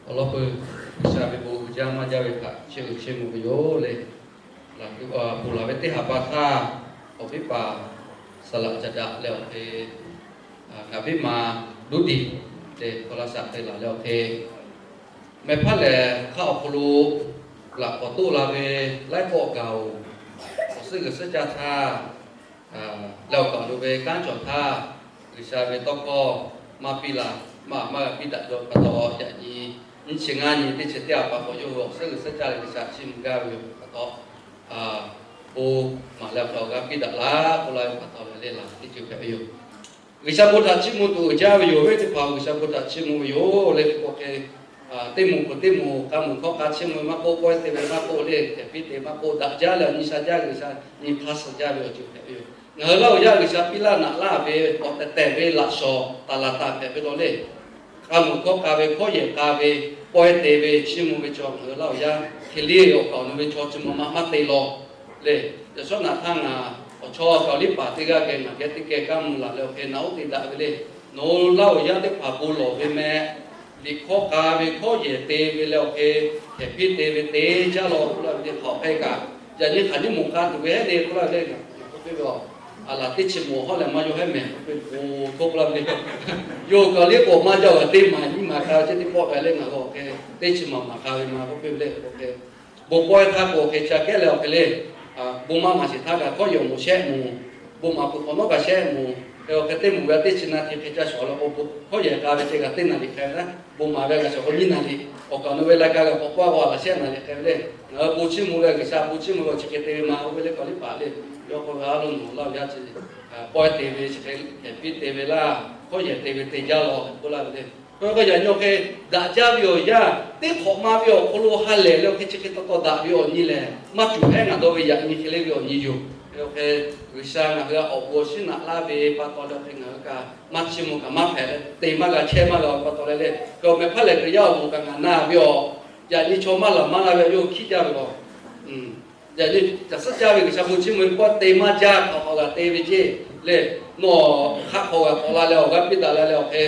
Awˬ lawn peuˬ, G'uiˬsha ve bon uiˍ jaˇ maˇ jaˇ ve htaꞈ chiˇ uiˍ chiˇ mvuh ve yoˬ le. Laˬ tuˬ ponˬ laˬ ve teˇ ha pa htaˇ, awˬ viˉ paˍ Saˍ laꞈ Caˍ daꞈ leh awˬ hk'e, ngaˬ viˉ ma Luˇdiˍ leh Hkawˇ laˇ shaꞈ hk'e laˬ leh awˬ hk'e, meh hpaˇ lehˬ hk'aˆ awˬ hk'aw lo laꞈ k'awꞈ toˆ la ve laiˉ pawˆ gaˬ-oˬ. Awˬ suhˉ g'uiˬ suhˉ caˇ htaˇ, leh awˬ kaˍ lo ve kanˉ cawˬ htaˇ, G'uiˬsha ve tawˇ hkawˇ maˇ piˇ la, maˇ maˇ g'a piˇ daꞈ jaw pa taw, yaꞈ nyi nyiˇ chi ngaˇ nyi teˇ chi teˇ ha pa k'awꞈ yawˇ hui awˬ suhˉ g'uiˬ suhˉ caˇ leh G'uiˬsha chiˇ mvuh gaˇ ve yoˬ pa taw, bon maˍ leh awˬ hk'aw g'a piˇ daꞈ laˇ k'oˆ laˇ ve pa taw leh leh laˬ teˇ ceuˬ hpehꞈ ve yoˬ. G'uiˬsha bon htaꞈ chiˇ mvuh tuˬ uiˍ jaˇ ve yoˬ. Ve teˇ hpaˍ G'uiˬsha bon htaꞈ chiˇ mvuh ve yoˬ le. K'o hk'e, teˇ moˍ k'o teˇ moˍ k'a muiˬ hkawˇ k'a chiˇ mvuh maˇ k'oˆ, pawehˇ te ve maˇ k'oˆ le, hkehˍ piˇ te maˇ k'oˆ, daꞈ jaˇ leh nyi sha jaˇ, G'uiˬsha nyi hk'aˇ suh jaˇ ve awˬ ceuˬ hpehꞈ ve yoˬ. Ngaˬ hui Laˇ huˍ yaˇ G'uiˬsha piˇ laˇ naꞈ laˇ ve awˬ tehˬ tehˬ ve laꞈ shawˍ taˍ laˍ taˍ hpehꞈ ve law le. K'a muiˬ hkawˇ k'a ve, hkawˇ yehˬ k'a ve, pawehˇ te ve, chiˇ mvuh ve chaw ngaˬ hui Laˇ huˍ yaˇ hk'e le awˬ kaˍ awˬ nu ve chaw chi ma ma maˇ te law le. Yaꞈ shawˉ naꞈ htaˇ ngaˬ awˬ chawˇ kaꞈ liˇ paˍ teˇ g'aˇ geh ngaˬ geh teˇ geh k'aˇ mvuh laˬ leh awˬ hk'e naꞈ oˉ te daꞈ ve le. Nawˬ hui Laˇ huˍ yaˇ teˇ hpaˍ bon lawˬ ve meh, liꞈ hkawˇ k'a ve, hkawˇ yehˬ te ve leh awˬ hk'e, hkehˍ piˇ te ve te jaˇ law k'oˆ laˇ ve le. Hk'aˬ hk'e kaꞈ, yaꞈ nyi hk'aˬ nyiˇ moˍ k'a tuˬ ve heˉ le k'oˆ laˇ ve le. Ngaˬ k'oˆ piˇ ve a, a laˬ teˇ chi moˍ hawˉ leh maˇ yawˇ heˉ mehˍ k'oˆ piˇ ve, bon htoˇ k'oˆ laˇ ve le. Yawˇ kaꞈ liˇ k'o maˇ jaˇ, a teˇ maˬ nyiˇ maˬ k'a ve ceˇ teˇ pawˆ k'a leh ngaˬ hui awˬ hk'e teˇ chi maˬ maˬ k'a ve ma k'oˆ piˇ ve le. Awˬ hk'e bon pawehˇ htaˇ k'o hk'e ca kehˉ leh awˬ hk'e le, bon maˇ maˍ sheˍ htaˇ kaꞈ hkawˇ yehˬ awˬ moˍ shehˆ moˍ, bon maˍ peuˬ hk'awꞈ nawˉ kaꞈ shehˆ moˍ, awˬ hk'e teˇ moˍ ve teˇ chi naˍ riˍ hk'e ca shawˍ leh k'o, hkawˇ yehˬ k'a ve ceh kaꞈ teˇ naˍ riˍ hk'e ve naˉ, bon maˍ ve kaꞈ shawˍ k'o nyiˇ naˍ riˍ, awˬ kaˍ awˬ nu ve la ka g'a k'awꞈ k'oˆ a k'o a laˬ shehˆ naˍ riˍ hk'e ve le. Ngaˬ hui bon chiˇ mvuh ve G'uiˬsha bon chiˇ mvuh ve awˬ chi hk'e te ve ma k'oˆ ve le. Kaꞈ liˇ paˍ le, yawˇ k'oˆ ve a lo nawˬ Laˇ huˍ yaˇ chi pawehˇ te ve chi hk'e hkehˍ piˇ te ve laˇ, hkawˇ yehˬ te ve te jaˇ law k'oˆ laˇ ve le. K'o yaꞈ nyi awˬ hk'e daꞈ jaˇ ve awˬ yanˇ, teˇ hk'awꞈ ma ve awˬ hk'aw lo ha lehˬ leh awˬ hk'e chi hk'e taw taw daꞈ ve awˬ nyi lehˬ, maˇ cuˬ hehˉ ngaˬ dawˇ ve yaꞈ nyi hk'e le ve awˬ nyi yoˬ. Awˬ hk'e G'uiˬsha ngaˬ hui awˬ bon awˬ shinˉ naꞈ laˇ ve pa taw leh awˬ hk'e ngaˬ hui kaꞈ maˇ chiˇ mvuh kaꞈ maˇ hpehꞈ leh te maˇ g'a chehˇ maˇ g'a pa taw leh le. K'o meh hpaˇ lehˬ Hkriꞈ yaˇ awˬ moˍ kaꞈ ngaˬ na ve awˬ, yaꞈ nyi chaw maˇ laˬ maˇ la ve awˬ yawˇ hkiˉ jaˇ ve awˬ Yaꞈ nyi caˬ suhˉ caˇ ve G'uiˬsha bon chiˇ mvuh ve pawehˇ te maˇ jaˇ, hk'aˬ hk'awꞈ g'aꞈ te ve ceˇ le. Nawˬ hk'aˆ hk'awꞈ g'aꞈ k'awꞈ la leh awˬ g'aˇ piˇ daꞈ la leh awˬ hk'e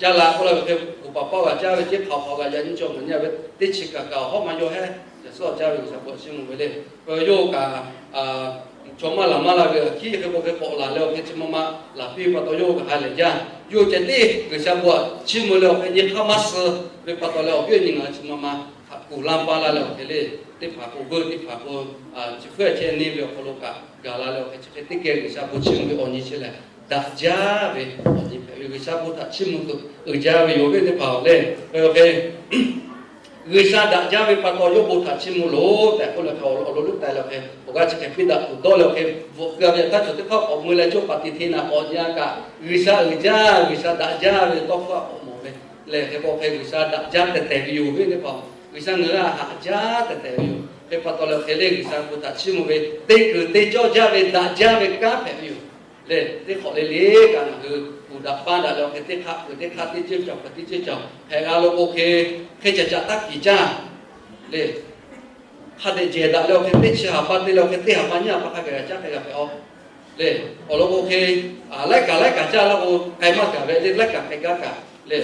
caˇ la k'oˆ laˇ ve hk'e, oˍ paˍ paˇ g'aꞈ caˇ ve ceˇ, hk'aˬ hk'awꞈ g'aꞈ yaꞈ nyi chaw ngaˬ nyi ve teˇ chi kaꞈ kaꞈ awˬ hawˉ ma yawˇ hehˉ, caˬ suhˉ caˇ ve G'uiˬsha bon chiˇ mvuh ve le. K'o yawˇ kaꞈ chaw maˇ laˬ maˇ la ve hkiˉ hk'e k'o hk'e k'awꞈ laˬ leh awˬ hk'e chi ma ma laˬ piˇ ve pa taw yawˇ kaꞈ ha lehˬ jaˇ. Yawˇ ceh tiˉ G'uiˬsha bon chiˇ mvuh leh awˬ hk'e nyi hk'aˇ maˇ suh ve pa taw leh awˬ viˉ awˬ nyi ngaˬ hui chi ma ma htaꞈ kuˬ laˇ paˇ laˇ leh awˬ hk'e le, teˇ hpaˍ k'o veuˇ teˇ hpaˍ k'o chi hpfuhˇ chehˇ neˇ ve awˬ hk'aw lo kaꞈ gaˬ la leh awˬ hk'e chi hk'e teˇ geh G'uiˬsha bon chiˇ mvuh ve awˬ nyi chi lehˬ, daꞈ jaˇ ve awˬ nyi hpehꞈ ve G'uiˬsha bon htaꞈ chiˇ mvuh tuˬ uiˍ jaˇ ve yoˬ ve teˇ hpaˍ awˬ le. K'o awˬ hk'e G'uiˬsha daꞈ jaˇ ve pa taw yawˇ bon htaꞈ chiˇ mvuh loˬ tehꞈ k'oˆ leh hk'e awˬ lawn lo luˉ taiˍ leh awˬ hk'e awˬ g'aˇ chi hk'e piˇ daꞈ tuˬ dawˇ leh awˬ hk'e bvuhꞈ keu ve htaˇ cawˬ teˇ hk'aˇ k'awꞈ mui leh coˇ paˍ tiꞈ hteˇ naꞈ k'awꞈ nyi a kaꞈ, G'uiˬsha uiˍ jaˇ, G'uiˬsha daꞈ jaˇ ve tawˇ hkawˇ k'awꞈ mawˬ ve lehˬ, hk'e k'o hk'e G'uiˬsha daꞈ jaˇ tehˬ tehˬ ve yoˬ ve teˇ hpaˍ. G'uiˬsha ngaˬ hui a haꞈ jaˇ tehˬ tehˬ ve yoˬ. Hk'e pa taw leh hk'e le G'uiˬsha bon htaꞈ chiˇ mvuh ve teˇ kuiˬ teˇ cawˇ jaˇ ve daꞈ jaˇ ve kanˉ hpehꞈ ve yoˬ. Lehˬ teˇ hk'awꞈ le le kaꞈ ngaˬ hui kuˬ daꞈ paˇ daꞈ leh awˬ hk'e teˇ hk'aˆ kuiˬ teˇ hk'aˆ teˇ ceuˇ cawˬ kuiˬ teˇ ceuˇ cawˬ hpehꞈ g'a lo k'o hk'e, hk'e caꞈ caꞈ taˇ kiˍ caˇ le. Hk'a dehꞈ jehˬ daꞈ leh awˬ hk'e teˇ chi haˍ pa te leh awˬ hk'e teˇ haˍ pa nyiˇ haˍ pa hk'a gaˬ caˉ hk'e g'a hpehꞈ a. Lehˬ awˬ lawn k'o hk'e laiˉ kaꞈ laiˉ kaꞈ caˇ laˇ k'o k'ai maˇ gaˬ ve le, laiˉ kaꞈ hk'e gaˇ kaꞈ le.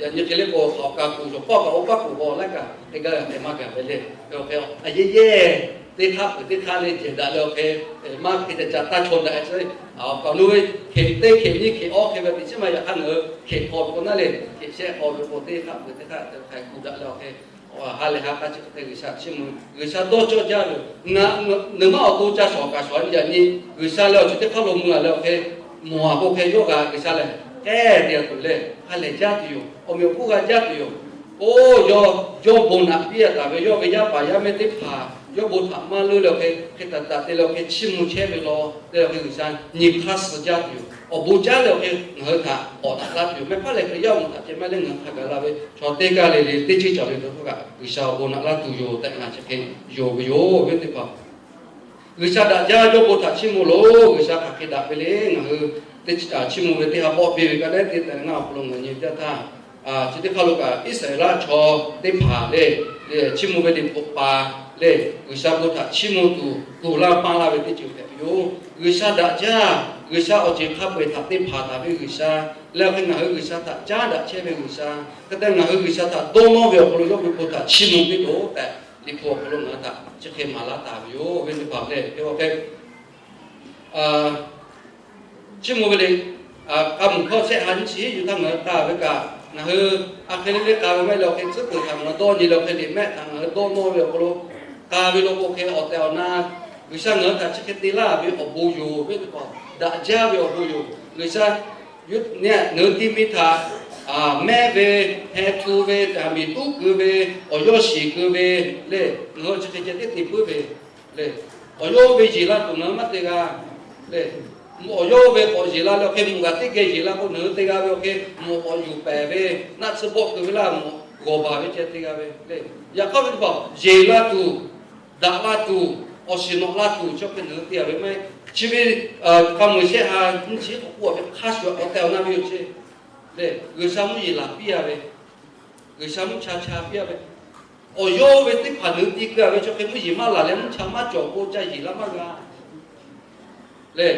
Yaꞈ nyi hk'e le k'o hk'aˬ kaꞈ kuˬ shawˍ pawˆ kaꞈ oˇ paˆ kuˬ k'o laiˉ kaꞈ hk'e gaˇ kaꞈ hk'e maˇ gaˬ ve le. Awˬ hk'e a yehˇ yehˇ teˇ hk'aˆ kuiˬ teˇ hk'aˆ le jehˬ daꞈ leh awˬ hk'e maˇ hk'e caꞈ caꞈ taˇ chaw daꞈ e chi, awˬ kaˍ awˬ nu ve hkeꞈ teˇ hkeꞈ nyiˇ hkeꞈ awˇ hk'e ve teꞈ chiˉ maˇ yaꞈ hk'aˇ ngaˬ hui hkeꞈ hk'aw ve k'o naˉ le, hkeꞈ shehˆ hk'aw ve k'o teˇ hk'aˆ kuiˬ teˇ hk'aˆ hk'e kuˬ daꞈ leh awˬ hk'e ha lehˬ ha k'a chi hk'e G'uiˬsha chiˇ mvuh, G'uiˬsha dawˇ cawˇ jaˇ ve, nawˬ maˇ awˬ to ca shawˍ kaꞈ shawˍ yaꞈ nyi G'uiˬsha leh awˬ chi teˇ hk'aˇ lo mui a leh awˬ hk'e mawˬ a k'o hk'e yawˇ kaꞈ G'uiˬsha lehˬ k'ehˉ te tuˬ leh ha lehˬ jaˇ tuˬ yoˬ. Awˬ meꞈ awˬ hponˇ g'a jaˇ tuˬ yoˬ. Oˇ yawˇ, yawˇ bon naꞈ piˇ a taˍ ve yawˇ ve yaˇ paˍ yaˇ mehˇ teˇ hpaˍ yawˇ bon htaꞈ maˇ leuˉ leh awˬ hk'e hk'e taˍ taˍ te leh awˬ hk'e chiˇ mvuh chehˇ ve law te leh awˬ hk'e G'uiˬsha nyi hk'aˇ suh jaˇ tuˬ yoˬ. Awˬ bon jaˇ leh awˬ hk'e ngaˬ hui htaꞈ k'awꞈ daꞈ laˇ tuˬ yoˬ. Meh hpaˇ lehˬ Hkriꞈ yaˇ awˬ moˍ htaꞈ ceh maˇ leh ngaˬ hui hk'a gaˬ la ve chaw teˇ g'aˇ le le teˇ ceuˇ cawˬ le le hk'a gaˬ G'uiˬsha awˬ bon naꞈ laˇ tuˬ yoˬ tehꞈ ngaˬ chi hk'e yonˍ ve yoˬ ve teˇ hpaˍ. G'uiˬsha daꞈ jaˇ yawˇ bon htaꞈ chiˇ mvuh loˬ. G'uiˬsha hk'aˬ hk'e daꞈ ve le ngaˬ hui teˇ chiˇ mvuh ve teˇ ha bawˆ biˇ ve ka lehˉ teˇ tehꞈ ngaˇ awˬ hk'aw lo ngaˬ nyi jaˇ htaˇ, chi teˇ hk'aˇ lo kaꞈ Iˉsaˍreˍlaˆ chaw teˇ hpaˍ le, chiˇ mvuh ve liꞈ hpu paˍ le, G'uiˬsha bon htaꞈ chiˇ mvuh tuˬ kuˬ laˇ paˇ laˇ ve teˇ ceuˬ hpehꞈ ve yoˬ. G'uiˬsha daꞈ jaˇ G'uiˬsha awˬ ceuˬ hk'a peu-eˬ htaꞈ te hpanˍ taˍ ve G'uiˬsha, leh hk'e ngaˬ hui G'uiˬsha htaꞈ caˉ daꞈ chehˇ ve G'uiˬsha, hk'e te ngaˬ hui G'uiˬsha htaꞈ dawˇ nawˇ ve awˬ hk'aw lo yawˇ ve bon htaꞈ chiˇ mvuh piˇ loˬ tehꞈ, Liꞈ hpu awˬ hk'aw lo ngaˬ hui htaꞈ chi hk'e maˍ laˇ taˍ ve yoˬ. Awˬ viˉ teˇ hpaˍ lehˬ, hk'e k'o hk'e chiˇ mvuh ve le. K'a muiˬ hkawˇ shehˆ ha nyiˇ chi hiˉ yuˬ htaˇ ngaˬ hui k'a ve kaꞈ, ngaˬ hui a hk'e le le k'a ve maˇ heˆ leh, awˬ hk'e tcuhˉ kuiˬ htaꞈ ngaˬ hui dawˇ nyi leh, awˬ hk'e liꞈ mehˆ htaꞈ ngaˬ hui dawˇ nawˇ ve awˬ hk'aw lo k'a ve law k'o, hk'e awˬ tehˬ awˬ na G'uiˬsha ngaˬ hui htaꞈ chi hk'e te laˇ ve awˬ bon yoˬ ve teˇ hpaˍ, daꞈ jaˇ ve awˬ bon yoˬ. G'uiˬsha ngaˬ hui ti mi htaꞈ mehˆ ve, heh htu ve, aˬ miˍ tuˉ keu ve, awˬ yawˇ shiˍ keu ve le, ngaˬ hui chi hk'e ceh tiˉ te puiˉ ve le. Awˬ yawˇ ve yeˬ la tuˬ ngaˬ hui maˇ te g'a le. Awˬ yawˇ ve k'awꞈ yeˬ la leh, awˬ hk'e mvuhꞈ g'aꞈ teˇ geh yeˬ la k'o, ngaˬ hui te g'a ve awˬ hk'e mvuhꞈ k'awꞈ yuˬ pehˍ ve, naˆ tsuhˇ bawˆ keu ve laˇ mvuhꞈ g'awˬ baˬ ve ceh te g'a ve le. Yaꞈ hk'aˇ ve teˇ hpaˍ yeˬ la tuˬ, daꞈ la tuˬ, awˬ shiˍ nawꞈ la tuˬ chi hk'e ngaˬ hui te-a ve maˇ heˆ. Chi ve k'a muiˬ shehˆ ha nyiˇ chi k'awꞈ k'oˆ ve hk'a shuˍ awˬ tehˬ awˬ na ve yoˬ ce le. G'uiˬsha mvuhˇ yeˬ laˬ piˇ-a ve, G'uiˬsha mvuhˇ cha cha piˇ-a ve, awˬ yawˇ ve teˇ hpaˍ ngaˬ hui ti keu-a ve chi hk'e mvuhˇ yeˬ maˇ laˬ leh mvuhˇ cha maˇ cawˬ k'o, ca yeˬ la maˇ g'a le.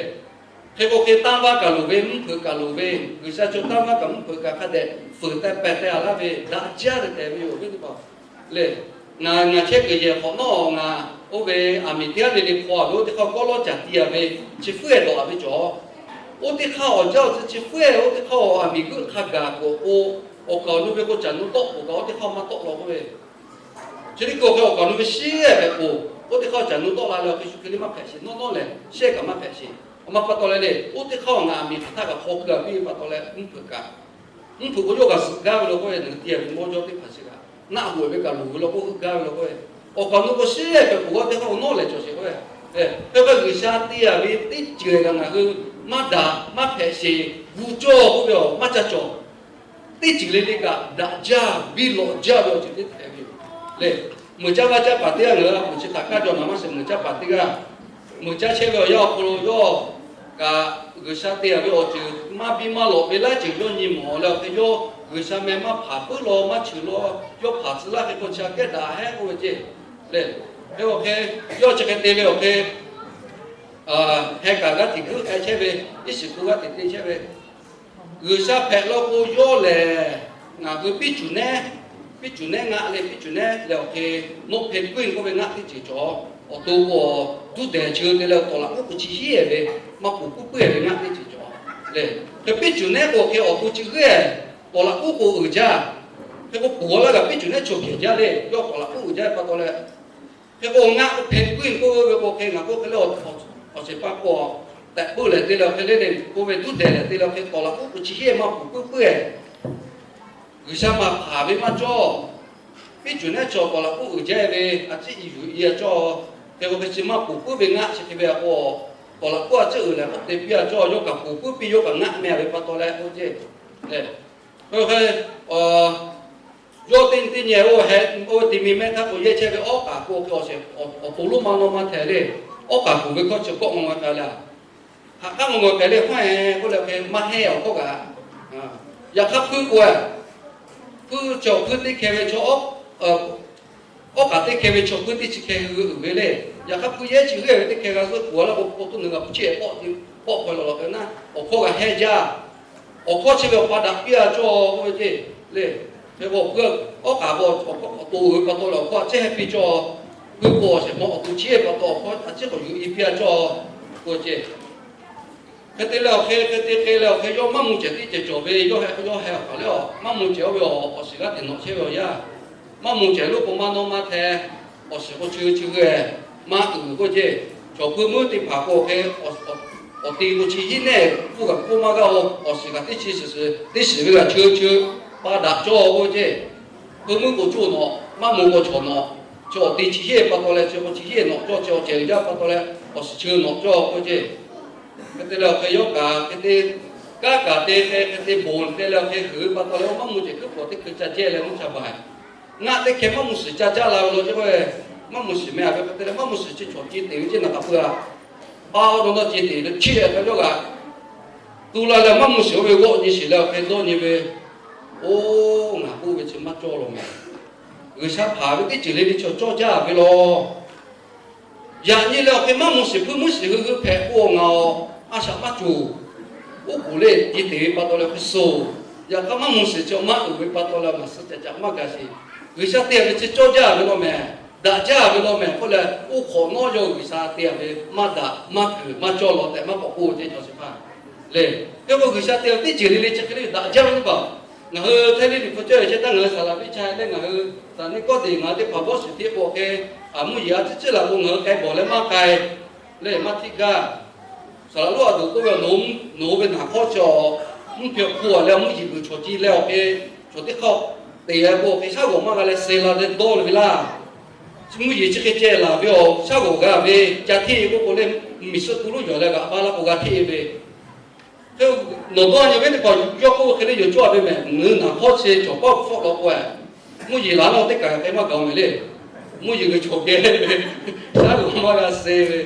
Hk'e k'o hk'e tanˇ vaˇ kaˬ loˍ ve, mvuhˇ hpeuꞈ kaˬ loˍ ve, G'uiˬsha chaw tanˇ vaˇ kaꞈ mvuhˇ hpeuꞈ kaꞈ hk'a dehꞈ fuiˍ teh pehˍ teh-a laˇ ve, daꞈ jaˇ tehꞈ tehꞈ ve yoˬ ve teˇ hpaˍ le. Ngaˬ ngaˬ chehˇ kuiˬ yehˬ hk'awꞈ nawˉ ngaˬ oˇ ve aˬ miˍ teˇ g'aˇ le le hk'aw ve oˇ teˇ hk'aˇ kawˉ lawˉ caˬ ti-a ve, chi fuiˉ-ehˍ dawˬ-a ve cawˬ. Oˇ teˇ hk'aˇ awˬ jaˇ awˬ tcuh chi fuiˉ-ehˍ, oˇ teˇ hk'aˇ awˬ aˬ miˍ g'euˆ hk'a gaˬ k'o, awˬ kaˍ awˬ nu ve k'o caˬ nu tawˆ k'oˍ kaꞈ oˇ teˇ hk'aˇ maˇ tawˆ law k'oˆ ve, chi teˇ hkui awˬ kaˍ awˬ nu ve shiˉ-ehˍ hpehꞈ k'o, oˇ teˇ hk'aˇ caˬ nu tawˆ la leh awˬ hk'e shu hk'e le maˇ hpehꞈ sheˍ, nawˉ nawˉ lehˬ shehˆ kaꞈ maˇ hpehꞈ sheˍ. Awˬ ma pa taw leh le, oˇ teˇ hk'aˇ awˬ ngaˬ aˬ miˍ hk'aˬ htaˇ kaꞈ hk'aw keu-a piˇ ve pa taw leh mvuhˇ hpeuꞈ kaꞈ, mvuhˇ hpeuꞈ k'o yawˇ kaꞈ zuhꞈ gaˇ ve law k'oˆ ve, ngaˬ hui te-a ve mawˇ jawˇ teˇ hpaˍ chi kaꞈ naˆ hoꞈ ve kaꞈ luˬ ve law k'oˆ heuˆ gaˇ ve law k'oˆ ve, awˬ kaˍ awˬ nu k'o shiˉ-ehˍ hpehꞈ k'o g'aˇ teˇ hk'aˇ k'o nawˉ lehˬ cawˬ sheˍ k'oˆ ve, hk'e k'o G'uiˬsha te-a ve teˇ ceuˬ kaꞈ ngaˬ hui maˇ daꞈ maˇ hpehꞈ sheˍ, gu cawˇ k'oˆ ve awˬ maˇ ca cawˬ. Teˇ ceuˬ le le kaꞈ daꞈ jaˇ, biˇ lawꞈ jaˇ ve awˬ ceuˬ teˇ hpehꞈ ve yoˬ le. Meuꞈ caˇ vaˇ caˇ paˍ teˇ g'aˇ ngaˬ hui a poˍ chi htaꞈ kaˇ jaw naˍ maˇ sheˍ, meuꞈ caˇ paˍ teˇ g'aˇ, meuꞈ caˇ chehˇ ve awˬ yanˇ awˬ hk'aw lo yawˇ kaꞈ G'uiˬsha te-a ve awˬ ceuˬ maˇ biˇ maˇ lawꞈ ve laiˉ ceuˬ yawˇ nyi mawˬ leh, awˬ hk'e yawˇ G'uiˬsha meh maˇ hpanˍ puiˉ law maˇ cheuˬ law, yawˇ hpanˍ tcuh laˇ hk'e k'o chi aꞈ kehˉ daꞈ hehˉ k'oˆ ve ceˇ le. Hk'e awˬ hk'e yawˇ chi hk'e te ve awˬ hk'e heh kaꞈ g'aˇ tiꞈ g'euˆ k'ai chehˇ ve, iˉ shiˍ hpu g'aˇ tiꞈ te chehˇ ve, G'uiˬsha hpehꞈ law k'o yawˇ lehˬ ngaˬ hui piˇ cuˬ nehˉ, piˇ cuˬ nehˉ ngaˆ le, piˇ cuˬ nehˉ leh awˬ hk'e noˆ hpe kuiˇ k'oˆ ve ngaˆ teˇ ceuˬ cawˬ. Awˬ to k'o duˇ dehˬ cheu te leh tawˍ laꞈ k'oˉ k'o chi hiˉ-ehˍ ve, maˇ poˬ puiˉ puiˉ-ehˍ ve ngaˆ teˇ ceuˬ cawˬ le. Hk'e piˇ cuˬ nehˉ k'o hk'e awˬ to chi g'euˆ-ehˍ, tawˍ laꞈ k'oˉ k'o uiˍ jaˇ. Hk'e k'o poˬ laˇ kaꞈ piˇ cuˬ nehˉ chaw kehˬ jaˇ le, yawˇ tawˍ laꞈ k'oˉ uiˍ jaˇ pa taw leh, hk'e k'o ngaˆ hpe kuiˇ k'oˆ ve k'o hk'e ngaˬ k'oˆ hk'e le, awˬ shiˍ pa k'o tehꞈ puiˉ lehˬ te leh awˬ hk'e le le k'oˆ ve duˇ dehˬ lehˬ te leh awˬ hk'e tawˍ laꞈ k'oˉ k'o chi hiˉ-ehˍ maˇ poˬ puiˉ puiˉ-ehˍ, G'uiˬsha maˇ hpanˍ ve maˇ cawˇ. Piˇ cuˬ nehˉ chaw tawˍ laꞈ k'oˉ uiˍ jaˇ ve a ciˉ i yuˬ i-a cawˇ. Hk'e k'o hk'e chi maˇ poˬ puiˉ ve ngaˆ chi hk'e ve k'o, tawˍ laꞈ k'oˉ a ciˉ uiˍ lehˬ k'awꞈ te piˇ-a cawˇ, yawˇ kaꞈ poˬ puiˉ piˇ yawˇ kaꞈ ngaˆ meh ve pa taw leh k'oˆ ceˇ le. Hk'e k'o hk'e yawˇ teˇ nyi teˇ nyi-oˬ, oˇ ve te mi mehˆ htaˇ k'o yehˇ chehˇ ve awˉ k'aˍ k'o hk'e awˬ shiˍ awˬ to lonˉ maˇ nawˇ maˇ hteh le. Awˉ k'aˍ kuˬ ve hkawˇ chi kawˆ ngaw ngaw k'ai le. Haꞈ k'aˉ ngaw ngaw k'ai le hawˉ-e k'oˆ leh hk'e maˇ heˆ awˬ hkawˇ kaꞈ. Yaꞈ hk'aˇ hpuiˇ k'o-e, hpuiˇ chaw hpuiˇ teˇ hkeh ve chaw, awˉ k'aˍ teˇ hkeh ve chaw hpuiˇ teˇ chi hkeh hui uiˍ ve le. Yaꞈ hk'aˇ hpuiˇ yehˇ chi g'euˆ ve teˇ hkeh g'a zuhˆ kuˬ-a laˇ k'o, k'o tuˉ nui g'a hpu chiˇ-ehˍ pawˆ k'ai lawˬ lawˬ hk'e na, awˬ hkawˇ g'a hehnˇ jaˇ. Awˬ hkawˇ chi ve awˬ pa daꞈ piˇ-a cawˇ k'oˆ ve ceˇ le. Hk'e k'o awˬ hpuiˇ awˉ k'aˍ k'o awˬ to uiˍ ve pa taw leh awˬ hkawˇ a ciˉ hehnˇ piˇ cawˇ. Hpuiˇ k'o awˬ shehˍ hpaw awˬ to chiˇ-ehˍ pa taw awˬ hkawˇ a ciˉ k'awꞈ yuˬ i piˇ-a cawˇ k'oˆ ve ceˇ. Hk'e te leh awˬ hk'e hk'e te hk'e leh awˬ hk'e yawˇ maˇ mvuh cehˬ teˇ cehˬ cawˬ ve, yawˇ heh yawˇ heh awˬ kaˍ leh a maˇ mvuh cehˬ oˇ ve awˬ shiˍ g'aˇ teꞈ nawꞈ chehˇ ve awˬ yanˇ, maˇ mvuh cehˬ lo k'o maˇ nawˇ maˇ hteh, awˬ shiˍ k'o cheu cheu ve maˇ uiˍ k'oˆ ceˇ. Chaw hpuiˇ meuˇ teˇ hpaˍ k'o hk'e awˬ ti k'o chi hiˉ nehˇ k'oˆ kaꞈ k'oˆ maˇ g'aˇ-o, awˬ shiˍ kaꞈ teˇ chi suhˍ suhˍ teˇ shiˍ ve kaꞈ cheu cheu pa daꞈ cawˇ k'oˆ ceˇ. Hpuiˇ meuˇ k'o coˇ nawꞈ, maˇ mvuh k'o chaw nawꞈ, chi awˬ ti chi hiˉ pa taw leh chi k'o chi hiˉ nawꞈ cawˇ, chi awˬ cehˬ uiˍ jaˇ pa taw leh awˬ shiˍ cheu nawꞈ cawˇ k'oˆ ceˇ. Hk'e te leh awˬ hk'e yawˇ kaꞈ hk'e te, kanˉ kaꞈ te hk'e hk'e te bon te leh awˬ hk'e huiˍ ve pa taw leh maˇ mvuh cehˬ hkuiˉ pawˍ teˇ hkui ca jehˇ leh mvuhˇ cha baˬ. Ngaˆ teˇ hkeh maˇ mvuh shiˍ ca caˇ la ve law ceˇ k'o, maˇ mvuh shiˍ meh-a ve hk'e te leh maˇ mvuh shiˍ chi chaw ce teꞈ ve ceˇ naˬ k'a peuˬ-a. Paˇ awˉ dawˇ nawˉ ce teꞈ leh chiˇ-ehˍ hk'e yawˇ kaꞈ tu la leh maˇ mvuh shiˍ oˇ ve g'awˆ nyi shiˍ leh awˬ hk'e dawˇ nyi ve, Oˇ, ngaˬ k'oˆ ve chi maˇ cawˇ law meh. G'uiˬsha hpanˍ ve teˇ ceuˬ le le chaw cawˇ jaˇ ve law. Yaꞈ nyi leh awˬ hk'e maˇ mvuh shiˍ hpuiˇ meuˇ shiˍ hui hui hpehꞈ k'o ngaˬ awˬ a shaꞈ maˇ cawˬ. Oˉ k'oˍ le, ji teꞈ ve pa taw leh hk'e suh. Yaꞈ hk'aˇ maˇ mvuh shiˍ chi maˇ uiˍ ve pa taw leh ngaˬ suh ca ca maˇ ga sheˍ. G'uiˬsha te ve chi cawˇ jaˇ ve law mehˍ, daꞈ jaˇ ve law mehˍ k'oˆ leh, oˇ hk'awꞈ nawˉ yawˇ G'uiˬsha te ve maˇ daꞈ maˇ kuiˬ maˇ cawˇ law tehꞈ maˇ k'awꞈ k'oˆ ve teˇ cawˬ sheˍ hpaˇ le. Hk'e k'o G'uiˬsha te ve teˇ ceuˬ le le chi hk'e le daꞈ jaˇ ve teˇ hpaˍ. Ngaˬ hui Htaiˇ liˇ liꞈ hpu cawˇ ve chehˇ htaˇ ngaˬ hui Saˍ laˍ piˇ cha leh ngaˬ hui Saˍ laˍ niˆ kawˇ deꞈ ngaˬ hui teˇ hpaˍ bawˇ shiˍ tiˉ k'o hk'e, mvuhˇ yeˬ a ciˉ ciˉ laˬ k'o ngaˬ hui k'ai bawˬ leh maˇ k'ai le, maˇ htiˆ gaˇ. Saˍ laˍ lonˉ a toꞈ k'oˆ ve, nawˬ hui ve naˍ hk'awˇ chi mvuhˇ hpehꞈ hpu a leh mvuhˇ yeˬ g'uiˬ chaw ci leh awˬ hk'e, chaw teˇ hk'aˇ te leh k'o hk'e shaˉ g'awˬ maˇ g'a leh suh la leh dawˇ le ve laˇ. Mvuhˇ yeˬ chi hk'e ceh laˬ ve awˬ shaˉ g'awˬ g'a ve ca hteˇ ve k'oˆ k'o le, miˬ suhˆ tu lonˉ yawˬ leh g'aꞈ ba laˇ k'o g'a hteˇ ve. Hk'e nawˬ dawˇ nyi ve teˇ hpaˍ yawˇ k'oˆ ve hk'e le yoˬ cawˇ ve mehˍ, ngaˬ hui naˍ hk'awˇ chi cawˬ paˇ hpfuhˆ law k'o, mvuhˇ yeˬ laˬ nawˇ teˇ kaˬ hk'e maˇ gaˬ mehˍ le. Mvuhˇ yeˬ g'uiˬ chaw geh ve, shaˉ g'awˬ maˇ g'a suh ve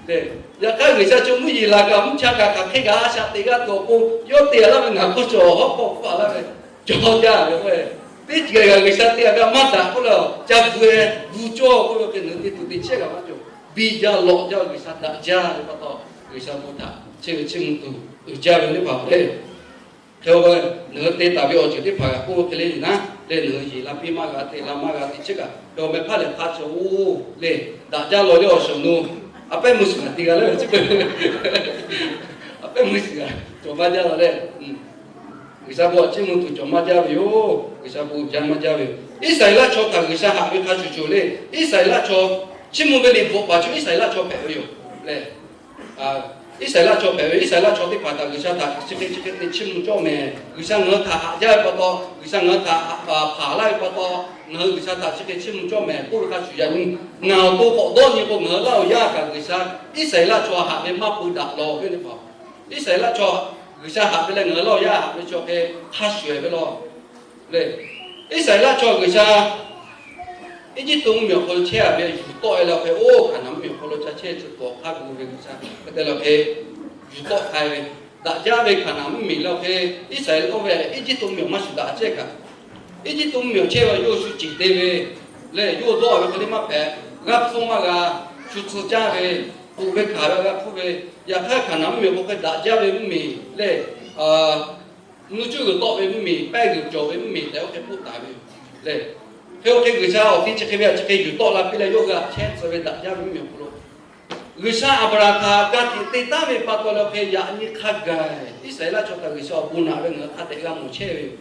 le. Yaꞈ hk'aˇ G'uiˬsha chi mvuhˇ yeˬ laˬ kaꞈ mvuhˇ cha kaꞈ hk'aˬ hk'e kaꞈ a shaꞈ teꞈ g'a tuˬ awˬ pon yawˇ te a laˇ ve naˍ hk'awˇ chi awˬ hawˉ hk'aw hpfuhˆ a laˇ ve, cawˇ jaˇ ve k'o, teˇ ceuˬ kaꞈ G'uiˬsha te a ve maˇ daꞈ k'oˆ leh, ca bvuhˬ e bvuhˬ cawˇ k'oˆ ve hk'e, nawˬ hui te tuˬ te chehˇ kaꞈ maˇ cawˬ. Biˇ jaˇ lawꞈ jaˇ G'uiˬsha daꞈ jaˇ ve pa taw, G'uiˬsha bon htaꞈ chehˇ ve chiˇ mvuh tuˬ uiˍ jaˇ ve teˇ hpaˍ le. Hk'e k'o, nawˬ hui te taˍ ve awˬ ceuˬ teˇ hpaˍ kaꞈ k'oˆ hk'e le yoˬ naˉ le, nawˬ hui yeˬ la piˇ maˇ g'a te la maˇ g'a te chehˇ kaꞈ, hk'e awˬ meh hpaˇ lehˬ hk'a cawˬ oˬ le, daꞈ jaˇ law le awˬ shawˍ nu, a pehˉ mvuh shiˍ g'a te g'a le ve chi, a pehˉ mvuh shiˍ g'a cawˬ maˇ jaˇ law le. G'uiˬsha bon htaꞈ chiˇ mvuh tuˬ cawˬ maˇ jaˇ ve yoˬ. G'uiˬsha bon jaˇ maˇ jaˇ ve yoˬ. Iˉsaˍreˍlaˆ chaw htaꞈ G'uiˬsha haꞈ ve hk'a shuˍ shuˍ le, Iˉsaˍreˍlaˆ chaw chiˇ mvuh ve liꞈ bvuhꞈ paˍ chaw Iˉsaˍreˍlaˆ chaw hpehꞈ ve yoˬ le. Iˉsaˍreˍlaˆ chaw hpehꞈ ve, Iˉsaˍreˍlaˆ chaw teˇ hpaˍ htaꞈ G'uiˬsha htaꞈ chi hk'e chi hk'e te chiˇ mvuh cawˇ mehˍ. G'uiˬsha ngaˬ hui htaꞈ haꞈ jaˇ ve pa taw, G'uiˬsha ngaˬ hui htaꞈ hpaˍ laˇ ve pa taw, ngaˬ hui G'uiˬsha htaꞈ chi hk'e chiˇ mvuh cawˇ mehˍ k'oˆ ve hk'a shuˍ yaꞈ nyi ngaˬ awˬ to k'awꞈ dawˇ nyi k'o, ngaˬ hui Laˇ huˍ yaˇ kaꞈ G'uiˬsha Iˉsaˍreˍlaˆ chaw haꞈ ve maˇ peu daꞈ law ve teˇ hpaˍ. Iˉsaˍreˍlaˆ chaw G'uiˬsha haꞈ ve leh ngaˬ hui Laˇ huˍ yaˇ haꞈ ve chaw hk'e hk'a shuˍ ve law le. Iˉsaˍreˍlaˆ chaw G'uiˬsha Eˇjiˇtuꞈ mvuhˇmiˬ awˬ hk'aw lo chehˇ a ve yuˬ tawˆ e leh awˬ hk'e, oˇ Hkaˍnanˍ mvuhˇmiˬ awˬ hk'aw lo ca chehˇ chi tuˬ awˬ hk'aˇ gu ve G'uiˬsha hk'e te leh awˬ hk'e yuˬ tawˆ k'ai ve, daꞈ jaˇ ve Hkaˍnanˍ mvuhˇmiˬ leh awˬ hk'e Iˉsaˍreˍlaˆ oˇ ve Eˇjiˇtuꞈ mvuhˇmiˬ awˬ maˇ shuˍ daꞈ chehˇ kaꞈ, Eˇjiˇtuꞈ mvuhˇmiˬ awˬ chehˇ ve yawˇ shu ceˬ te ve leh yawˇ dawˇ ve hk'e le maˇ hpehꞈ, g'a hpfuhˇ maˇ g'a, shu tcuh caˇ ve, tuꞈ ve hkanˍ ve g'a hpfuhˇ ve, yaꞈ hk'aˇ Hkaˍnanˍ mvuhˇmiˬ k'o hk'e daꞈ jaˇ ve mvuhˇmiˬ leh nuˇ cuˇ g'uiˬ tawˆ ve mvuhˇmiˬ, pehˇ g'uiˬ cawˬ ve mvuhˇmiˬ tehꞈ oˇ hk'e k'oˆ taˍ ve yoˬ le. Hk'e oˇ hk'e G'uiˬsha awˬ ti chi hk'e ve a chi hk'e yuˬ tawˆ la piˇ leh yawˇ g'a chehˇ tcuh ve daꞈ jaˇ ve mvuhˇmiˬ awˬ hk'aw lo, G'uiˬsha Aˍbraˍhanˍ htaꞈ ka tiꞈ te taˉ ve pa taw leh awˬ hk'e yaꞈ nyi hk'a gaˬ Iˉsaˍreˍlaˆ chaw htaꞈ G'uiˬsha awˬ bon naꞈ ve ngaˬ hui hk'a dehꞈ g'a mawˬ chehˇ ve yoˬ.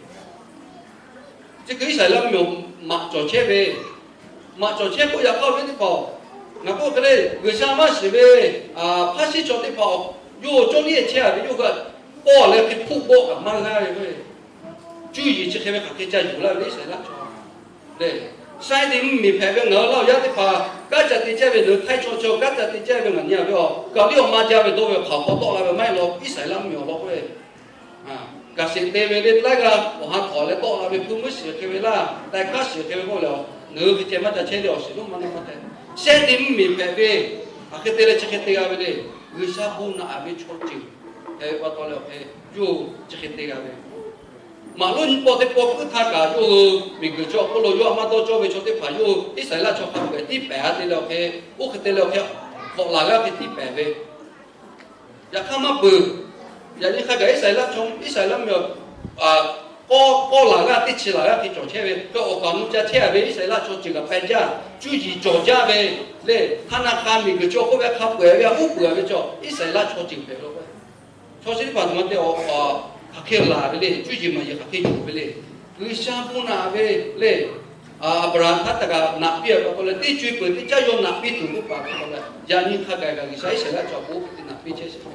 Chi hk'e Iˉsaˍreˍlaˆ mvuhˇmiˬ maꞈ cawˬ chehˇ ve, maꞈ cawˬ chehˇ k'oˆ yaꞈ hk'aˇ ve teˇ hpaˍ, ngaˬ k'oˆ hk'e le G'uiˬsha maˇ shiˍ ve hpaˇ shiˉ chaw teˇ hpaˍ yawˇ cawˇ liˇ chehˇ a ve yawˇ g'a pawˆ leh hk'e hpuˆ bawˆ kaꞈ maˇ g'aˇ ve k'o, cuˇ yiˍ chi hk'e ve hk'aˬ hk'e ca yuˬ laˇ ve le Iˉsaˍreˍlaˆ chaw le. Saiˉ te mvuhˇmiˬ hpehꞈ ve ngaˬ hui Laˇ huˍ yaˇ teˇ hpaˍ kanˉ ca te chehˇ ve, nawˬ hui Htaiˇ chaw chi kanˉ ca te chehˇ ve ngaˬ nyi a ve a kaꞈ liˇ awˬ ma jaˇ ve dawˇ ve hk'aˬ hk'aw tawˆ la ve maˇ heˆ law. Iˉsaˍreˍlaˆ mvuhˇmiˬ awˬ lawn k'oˆ ve Kaꞈ sheˍ te ve le laiˉ g'aˇ awˬ ha hk'awꞈ leh tawˆ la ve hpu mvuhˇ shiˍ hk'e ve laˇ, taiˍ hkaˉ shiˍ hk'e ve k'oˆ leh, ngaˬ hui hk'e ceh maˇ ca chehˇ le awˬ shiˍ lonˉ maˇ na maˇ te. Shehˆ te mvuhˇmiˬ hpehꞈ ve, hk'aˬ hk'e te leh chi hk'e te g'a ve le. G'uiˬsha bon naꞈ ve chaw ceuˬ hpehꞈ ve pa taw leh awˬ hk'e yawˇ hui chi hk'e te g'a ve. Maꞈ lonˉ nyi paw teˇ paw puiˉ htaˇ kaꞈ yawˇ hui miˬguiˬ chaw awˬ hk'oˆ lo yawˇ a maˇ dawˇ cawˇ ve chaw teˇ hpaˍ yawˇ hui Iˉsaˍreˍlaˆ chaw hk'a peu-eˬ tiˉ pehˍ a te leh awˬ hk'e, oˇ hk'e te leh awˬ hk'e, k'awꞈ laˬ g'aˇ hk'e tiˉ pehˍ ve. Yaꞈ hk'aˇ maˇ peuˬ. Yaꞈ nyi hk'a gaˬ Iˉsaˍreˍlaˆ chaw, Iˉsaˍreˍlaˆ mvuhˇmiˬ awˬ k'awˇ k'awˇ laˬ g'aˇ teˇ chi laˬ g'aˇ hk'e cawˬ chehˇ ve, k'awꞈ awˬ kaˍ awˬ nu ca chehˇ a ve Iˉsaˍreˍlaˆ chaw ceuˬ kaꞈ peh jaˇ, cuˇ yiˍ cawˬ jaˇ ve le. Hk'aˇ na hk'a miˬguiˬ chaw hk'oˆ ve hk'a peu-eˬ ve a uˉ peunˍ ve chaw Iˉsaˍreˍlaˆ chaw ceuˬ hpehꞈ ve law k'o, chaw chi teˇ hpaˍ htoꞈ ma te a, hk'aˬ hk'e laˬ ve le. Cuˇ yiˍ maˍ yiˍ hk'aˬ hk'e yuˬ ve le. G'uiˬsha bon naꞈ ve le. Aˍbraˍhanˍ htaˇ kaꞈ naꞈ piˇ ve pa taw leh teˇ co e peuˬ teˇ caˉ yawˇ naꞈ piˇ tuˬ k'oˆ paˍ ve pa taw leh, yaꞈ nyi hk'a gaˬ kaꞈ G'uiˬsha Iˉsaˍreˍlaˆ chaw bon hk'e te naꞈ piˇ chehˇ sheˍ.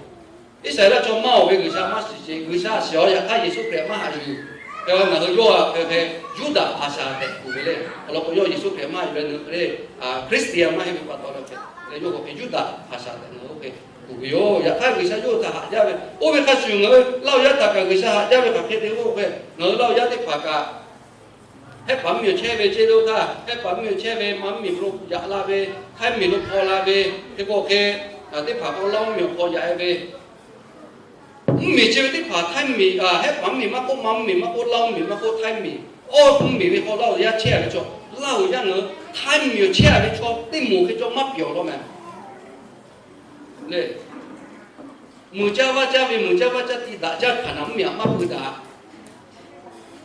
Iˉsaˍreˍlaˆ chaw maˇ oˬ ve G'uiˬsha maˇ shiˍ sheˍ. G'uiˬsha shiˍ a yaꞈ hk'aˇ Yeˍsuˆ Hkriꞈ maˇ haꞈ yuˬ. Hk'e ngaˬ hui yawˇ a hk'e hk'e Yuˇdaꞈ hpaˍ shaˍ tehꞈ kuˬ ve le. Awˬ lawn k'o yawˇ Yeˍsuˆ Hkriꞈ maˇ haꞈ yuˬ leh ngaˬ hui hk'e le, Hkriꞈyaˇ maˇ heˆ ve pa taw leh hk'e, yawˇ k'o hk'e Yuˇdaꞈ hpaˍ shaˍ tehꞈ ngaˬ hui hk'e kuˬ ve yoˬ. Yaꞈ hk'aˇ G'uiˬsha yawˇ hui htaꞈ haꞈ jaˇ ve, oˇ ve hk'a shuˍ ngaˬ hui Laˇ huˍ yaˇ htaꞈ kaꞈ G'uiˬsha haꞈ jaˇ ve hk'aˬ hk'e te k'oˆ ve, ngaˬ hui Laˇ huˍ yaˇ teˇ hpaˍ kaꞈ Hehˉ paˍ mvuhˇmiˬ chehˇ ve ceˇ lo htaˇ, Hehˉ paˍ mvuhˇmiˬ chehˇ ve maˇ mvuhˇmiˬ hk'aw lo yaꞈ la ve, Htaiˇ mvuhˇmiˬ lo hpaw la ve, hk'e k'o hk'e, teˇ hpaˍ k'o Laˇ mvuhˇmiˬ awˬ hk'aw yaꞈ e ve, mvuhˇmiˬ chehˇ ve teˇ hpaˍ Htaiˇ mvuhˇmiˬ, Hehˉ paˍ mvuhˇmiˬ maˇ k'oˆ, maˇ mvuhˇmiˬ maˇ k'oˆ, Laˇ mvuhˇmiˬ maˇ k'oˆ, Htaiˇ mvuhˇmiˬ, awˇ mvuhˇmiˬ ve hk'aw Laˇ huˍ yaˇ chehˇ ve chaw, Laˇ huˍ yaˇ ngaˬ hui Htaiˇ mvuhˇmiˬ chehˇ ve chaw teˇ moˍ hk'e cawˇ maˇ pyawˬ law mehˍ le. Muiˬ caˇ vaˇ caˇ ve, muiˬ caˇ vaˇ caˇ ti daꞈ jaˇ hkanˍ naˍ mvuhˇmiˬ aꞈ maˇ pui daꞈ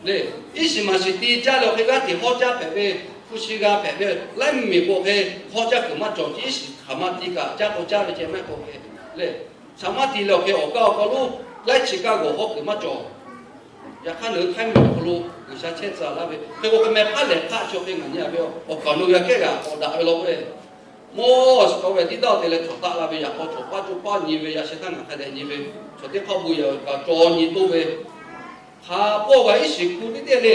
le. Iˉ shiˍ maˍ shiˍ ti caˇ leh awˬ hk'e g'aˇ hteꞈ hawˉ caˇ hpehꞈ ve, hpu shi g'a hpehꞈ ve, laiˉ mvuhˇmiˬ k'o hk'e hawˉ caˇ kuiˬ maˇ cawˬ. Iˉ shiˍ hk'aˬ ma ti kaꞈ caˇ k'o caˇ ve ceh maˇ heˆ k'o hk'e le. Shaˍ maˇ ti leh awˬ hk'e awˬ kaˇ awˬ kaw lonˉ laiˉ chi kaˇ g'awˬ hawˉ kuiˬ maˇ cawˬ. Yaꞈ hk'aˇ, ngaˬ hui htaiˇ miˬ awˬ hk'aw lo G'uiˬsha chehˇ tcuh laˇ ve hk'e k'o, hk'e meh hpaˇ lehˬ hk'aˆ chi hk'e ngaˬ nyi a ve awˬ kaˍ lo g'a kehˉ g'a k'awꞈ daꞈ ve law k'o, mawˇ shiˍ k'aw ve tiˉ daˇ te leh cawˬ taˆ la ve yaꞈ k'aw cawˬ paˇ coˇ paˇ nyi ve yaꞈ sheh htaˇ ngaˬ hk'a dehꞈ nyi ve, chaw teˇ hk'aˇ bon yehˬ kaꞈ cawˬ nyi toˇ ve, hk'a pawˆ g'a iˉ shiˍ ku teˇ teˇ le,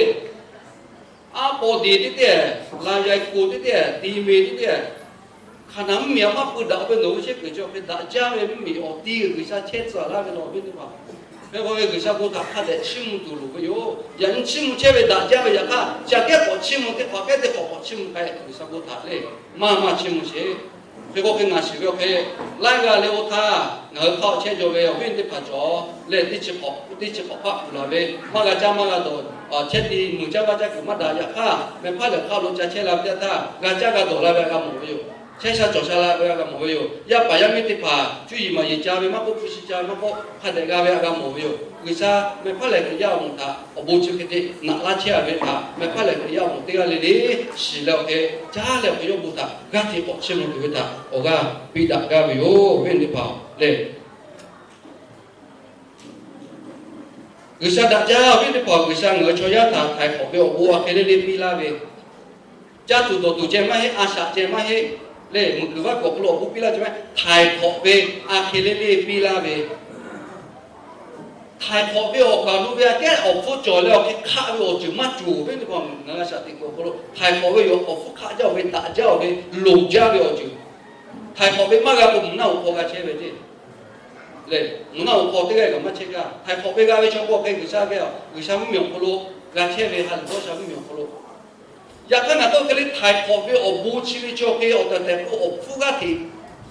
aˉ paw de teˇ teˇ, la ya ku teˇ teˇ, ti me teˇ teˇ, hkanˍ naˍ mvuhˇmiˬ aꞈ maˇ pui daꞈ ve nawˬ hui chehˇ kuiˬ chi hk'e daꞈ jaˇ ve mvuhˇmiˬ awˬ ti G'uiˬsha chehˇ tcuh laˇ ve law ve teˇ hpaˍ. Hk'e k'o ve G'uiˬsha bon htaꞈ hk'a dehꞈ chiˇ mvuh tuˬ loˍ ve yoˬ. Yaꞈ nyi chiˇ mvuh chehˇ ve daꞈ jaˇ ve yaꞈ hk'aˇ, chi aꞈ kehˉ k'awꞈ chiˇ mvuh teˇ hk'awꞈ kehˉ teˇ hk'awꞈ k'awꞈ chiˇ mvuh k'ai G'uiˬsha bon htaꞈ le, maˇ maˇ chiˇ mvuh sheˍ. Hk'e k'o hk'e ngaˬ shiˍ ve awˬ hk'e laiˉ g'aˇ le oˇ htaˇ ngaˬ hui hk'aˇ awˬ chehˇ jaw ve awˬ viˉ teˇ hpaˍ cawˬ leh, teˇ chi k'awꞈ teˇ chi k'awꞈ hpaˆ kuˬ laˬ ve maˇ g'a caˇ maˇ g'a dawˬ, chehˇ ti muiˬ caˇ vaˇ caˇ kuiˬ maˇ daꞈ yaꞈ hk'aˇ, meh hpaˇ lehˬ hk'aˇ lo ca chehˇ la ve teˇ htaˇ g'a caˇ g'a dawˬ la ve aꞈ g'a mawˬ ve yoˬ. Chehˇ sha cawˬ sha la ve aꞈ g'a mawˬ ve yoˬ. Yaˇ paˍ yaˇ miˇ teˇ hpaˍ cuˇ yiˍ maˍ yiˍ ca ve maˇ k'oˆ, hpu shi ca ve maˇ k'oˆ, hk'a dehꞈ g'a ve aꞈ g'a mawˬ ve yoˬ. G'uiˬsha meh hpaˇ lehˬ Hkriꞈ yaˇ awˬ moˍ htaꞈ awˬ bon chi hk'e te naꞈ laˇ chehˇ a ve htaꞈ meh hpaˇ lehˬ Hkriꞈ yaˇ awˬ moˍ teˇ g'aˇ le le shiˍ leh awˬ hk'e caˇ leh awˬ hk'e yawˇ bon htaꞈ g'aˇ hteꞈ k'awꞈ chiˇ mvuh tuˬ ve htaꞈ awˬ g'aˇ piˇ daꞈ gaˇ ve yoˬ. Awˬ viˉ teˇ hpaˍ lehˬ, G'uiˬsha daꞈ jaˇ. Awˬ viˉ teˇ hpaˍ, G'uiˬsha ngaˬ hui chaw yaˇ htaꞈ htaiˍ hk'awꞈ ve awˬ bon a hk'e le le piˇ laˇ ve, caˇ tuˬ dawˬ tuˬ ceh maˇ heˆ, a shaꞈ ceh maˇ heˆ, leh meuꞈ kuiˬ vaˇ kuiˬ awˬ hk'aw lo awˬ bon piˇ laˇ ceh maˇ heˆ, htaiˍ hk'awꞈ ve a hk'e le le piˇ laˇ ve, htaiˍ hk'awꞈ ve awˬ kaˍ lo ve aꞈ kehˉ awˬ hpfuhˇ cawˬ leh awˬ hk'e hk'aˆ ve awˬ ceuˬ maˇ cawˬ ve teˇ hpaˍ, ngaˬ hui a shaꞈ teꞈ kuˬ awˬ hk'aw lo htaiˍ hk'awꞈ ve yoˬ. Awˬ hpfuhˇ hk'aˆ jaˇ ve, daꞈ jaˇ ve, loˍ jaˇ ve awˬ ceuˬ, htaiˍ hk'awꞈ ve maˇ g'a k'o mvuhˬ naˆ hoꞈ hk'aw g'a chehˇ ve ceˇ leh, mvuhˬ naˆ hoꞈ hk'aw teˇ g'aˇ kaꞈ maˇ chehˇ gaˇ. Htaiˍ hk'awꞈ ve g'a ve chaw k'o hk'e G'uiˬsha ve, G'uiˬsha mvuhˇmiˬ awˬ hk'aw lo g'a chehˇ ve ha lehˬ dawˇ sha mvuhˇmiˬ awˬ hk'aw lo. Yaꞈ hk'aˇ ngaˬ tawˇ hk'e le htaiˍ hk'awꞈ ve awˬ bon chi ve chaw hk'e awˬ tehˬ tehˬ k'o awˬ hpfuhˇ g'aˇ hteꞈ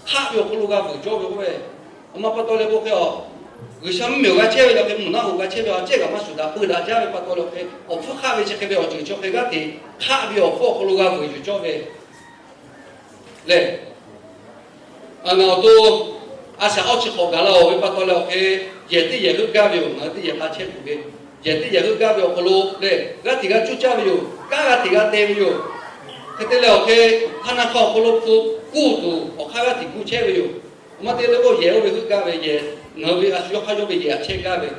hk'aˆ ve awˬ hk'aw lo g'a vuiˬ cawˇ ve k'oˆ ve, awˬ ma pa taw leh k'o hk'e a, G'uiˬsha mvuhˇmiˬ awˬ g'a chehˇ ve la hk'e mvuhˬ naˆ hoꞈ g'a chehˇ ve a cehˇ kaꞈ maˇ shuˍ daꞈ peuˬ daꞈ jaˇ ve pa taw leh awˬ hk'e awˬ hpfuhˇ hk'aˆ ve chi hk'e ve awˬ ceuˬ chaw hk'e g'aˇ hteꞈ hk'aˆ ve awˬ hpfuhˇ awˬ hk'aw lo g'a vuiˬ yuˬ cawˇ ve leh, ngaˬ awˬ to a shaꞈ awˇ chi hk'awꞈ gaˬ la-oˬ ve pa taw leh awˬ hk'e yehˬ teˇ yehˬ heuˆ gaˇ ve yoˬ. Ngaˬ hui teˇ yehˬ k'a chehˇ tuˬ ve yehˬ teˇ yehˬ heuˆ gaˇ ve awˬ hk'aw lo leh g'aˇ hteꞈ g'a cuˇ caˇ ve yoˬ. Kanˉ g'aˇ hteꞈ g'a te ve yoˬ. Hk'e te leh awˬ hk'e htaˇ na hk'aˇ awˬ hk'aw lo hpu kuˇ tuˬ awˬ hk'aˇ g'aˇ hteꞈ gu chehˇ ve yoˬ. Awˬ ma te leh k'o yehˬ oˇ ve heuˆ gaˇ ve yehˬ, ngaˬ hui ve a shu yawˇ hk'aˇ yawˇ ve yehˬ aꞈ chehˇ gaˇ ve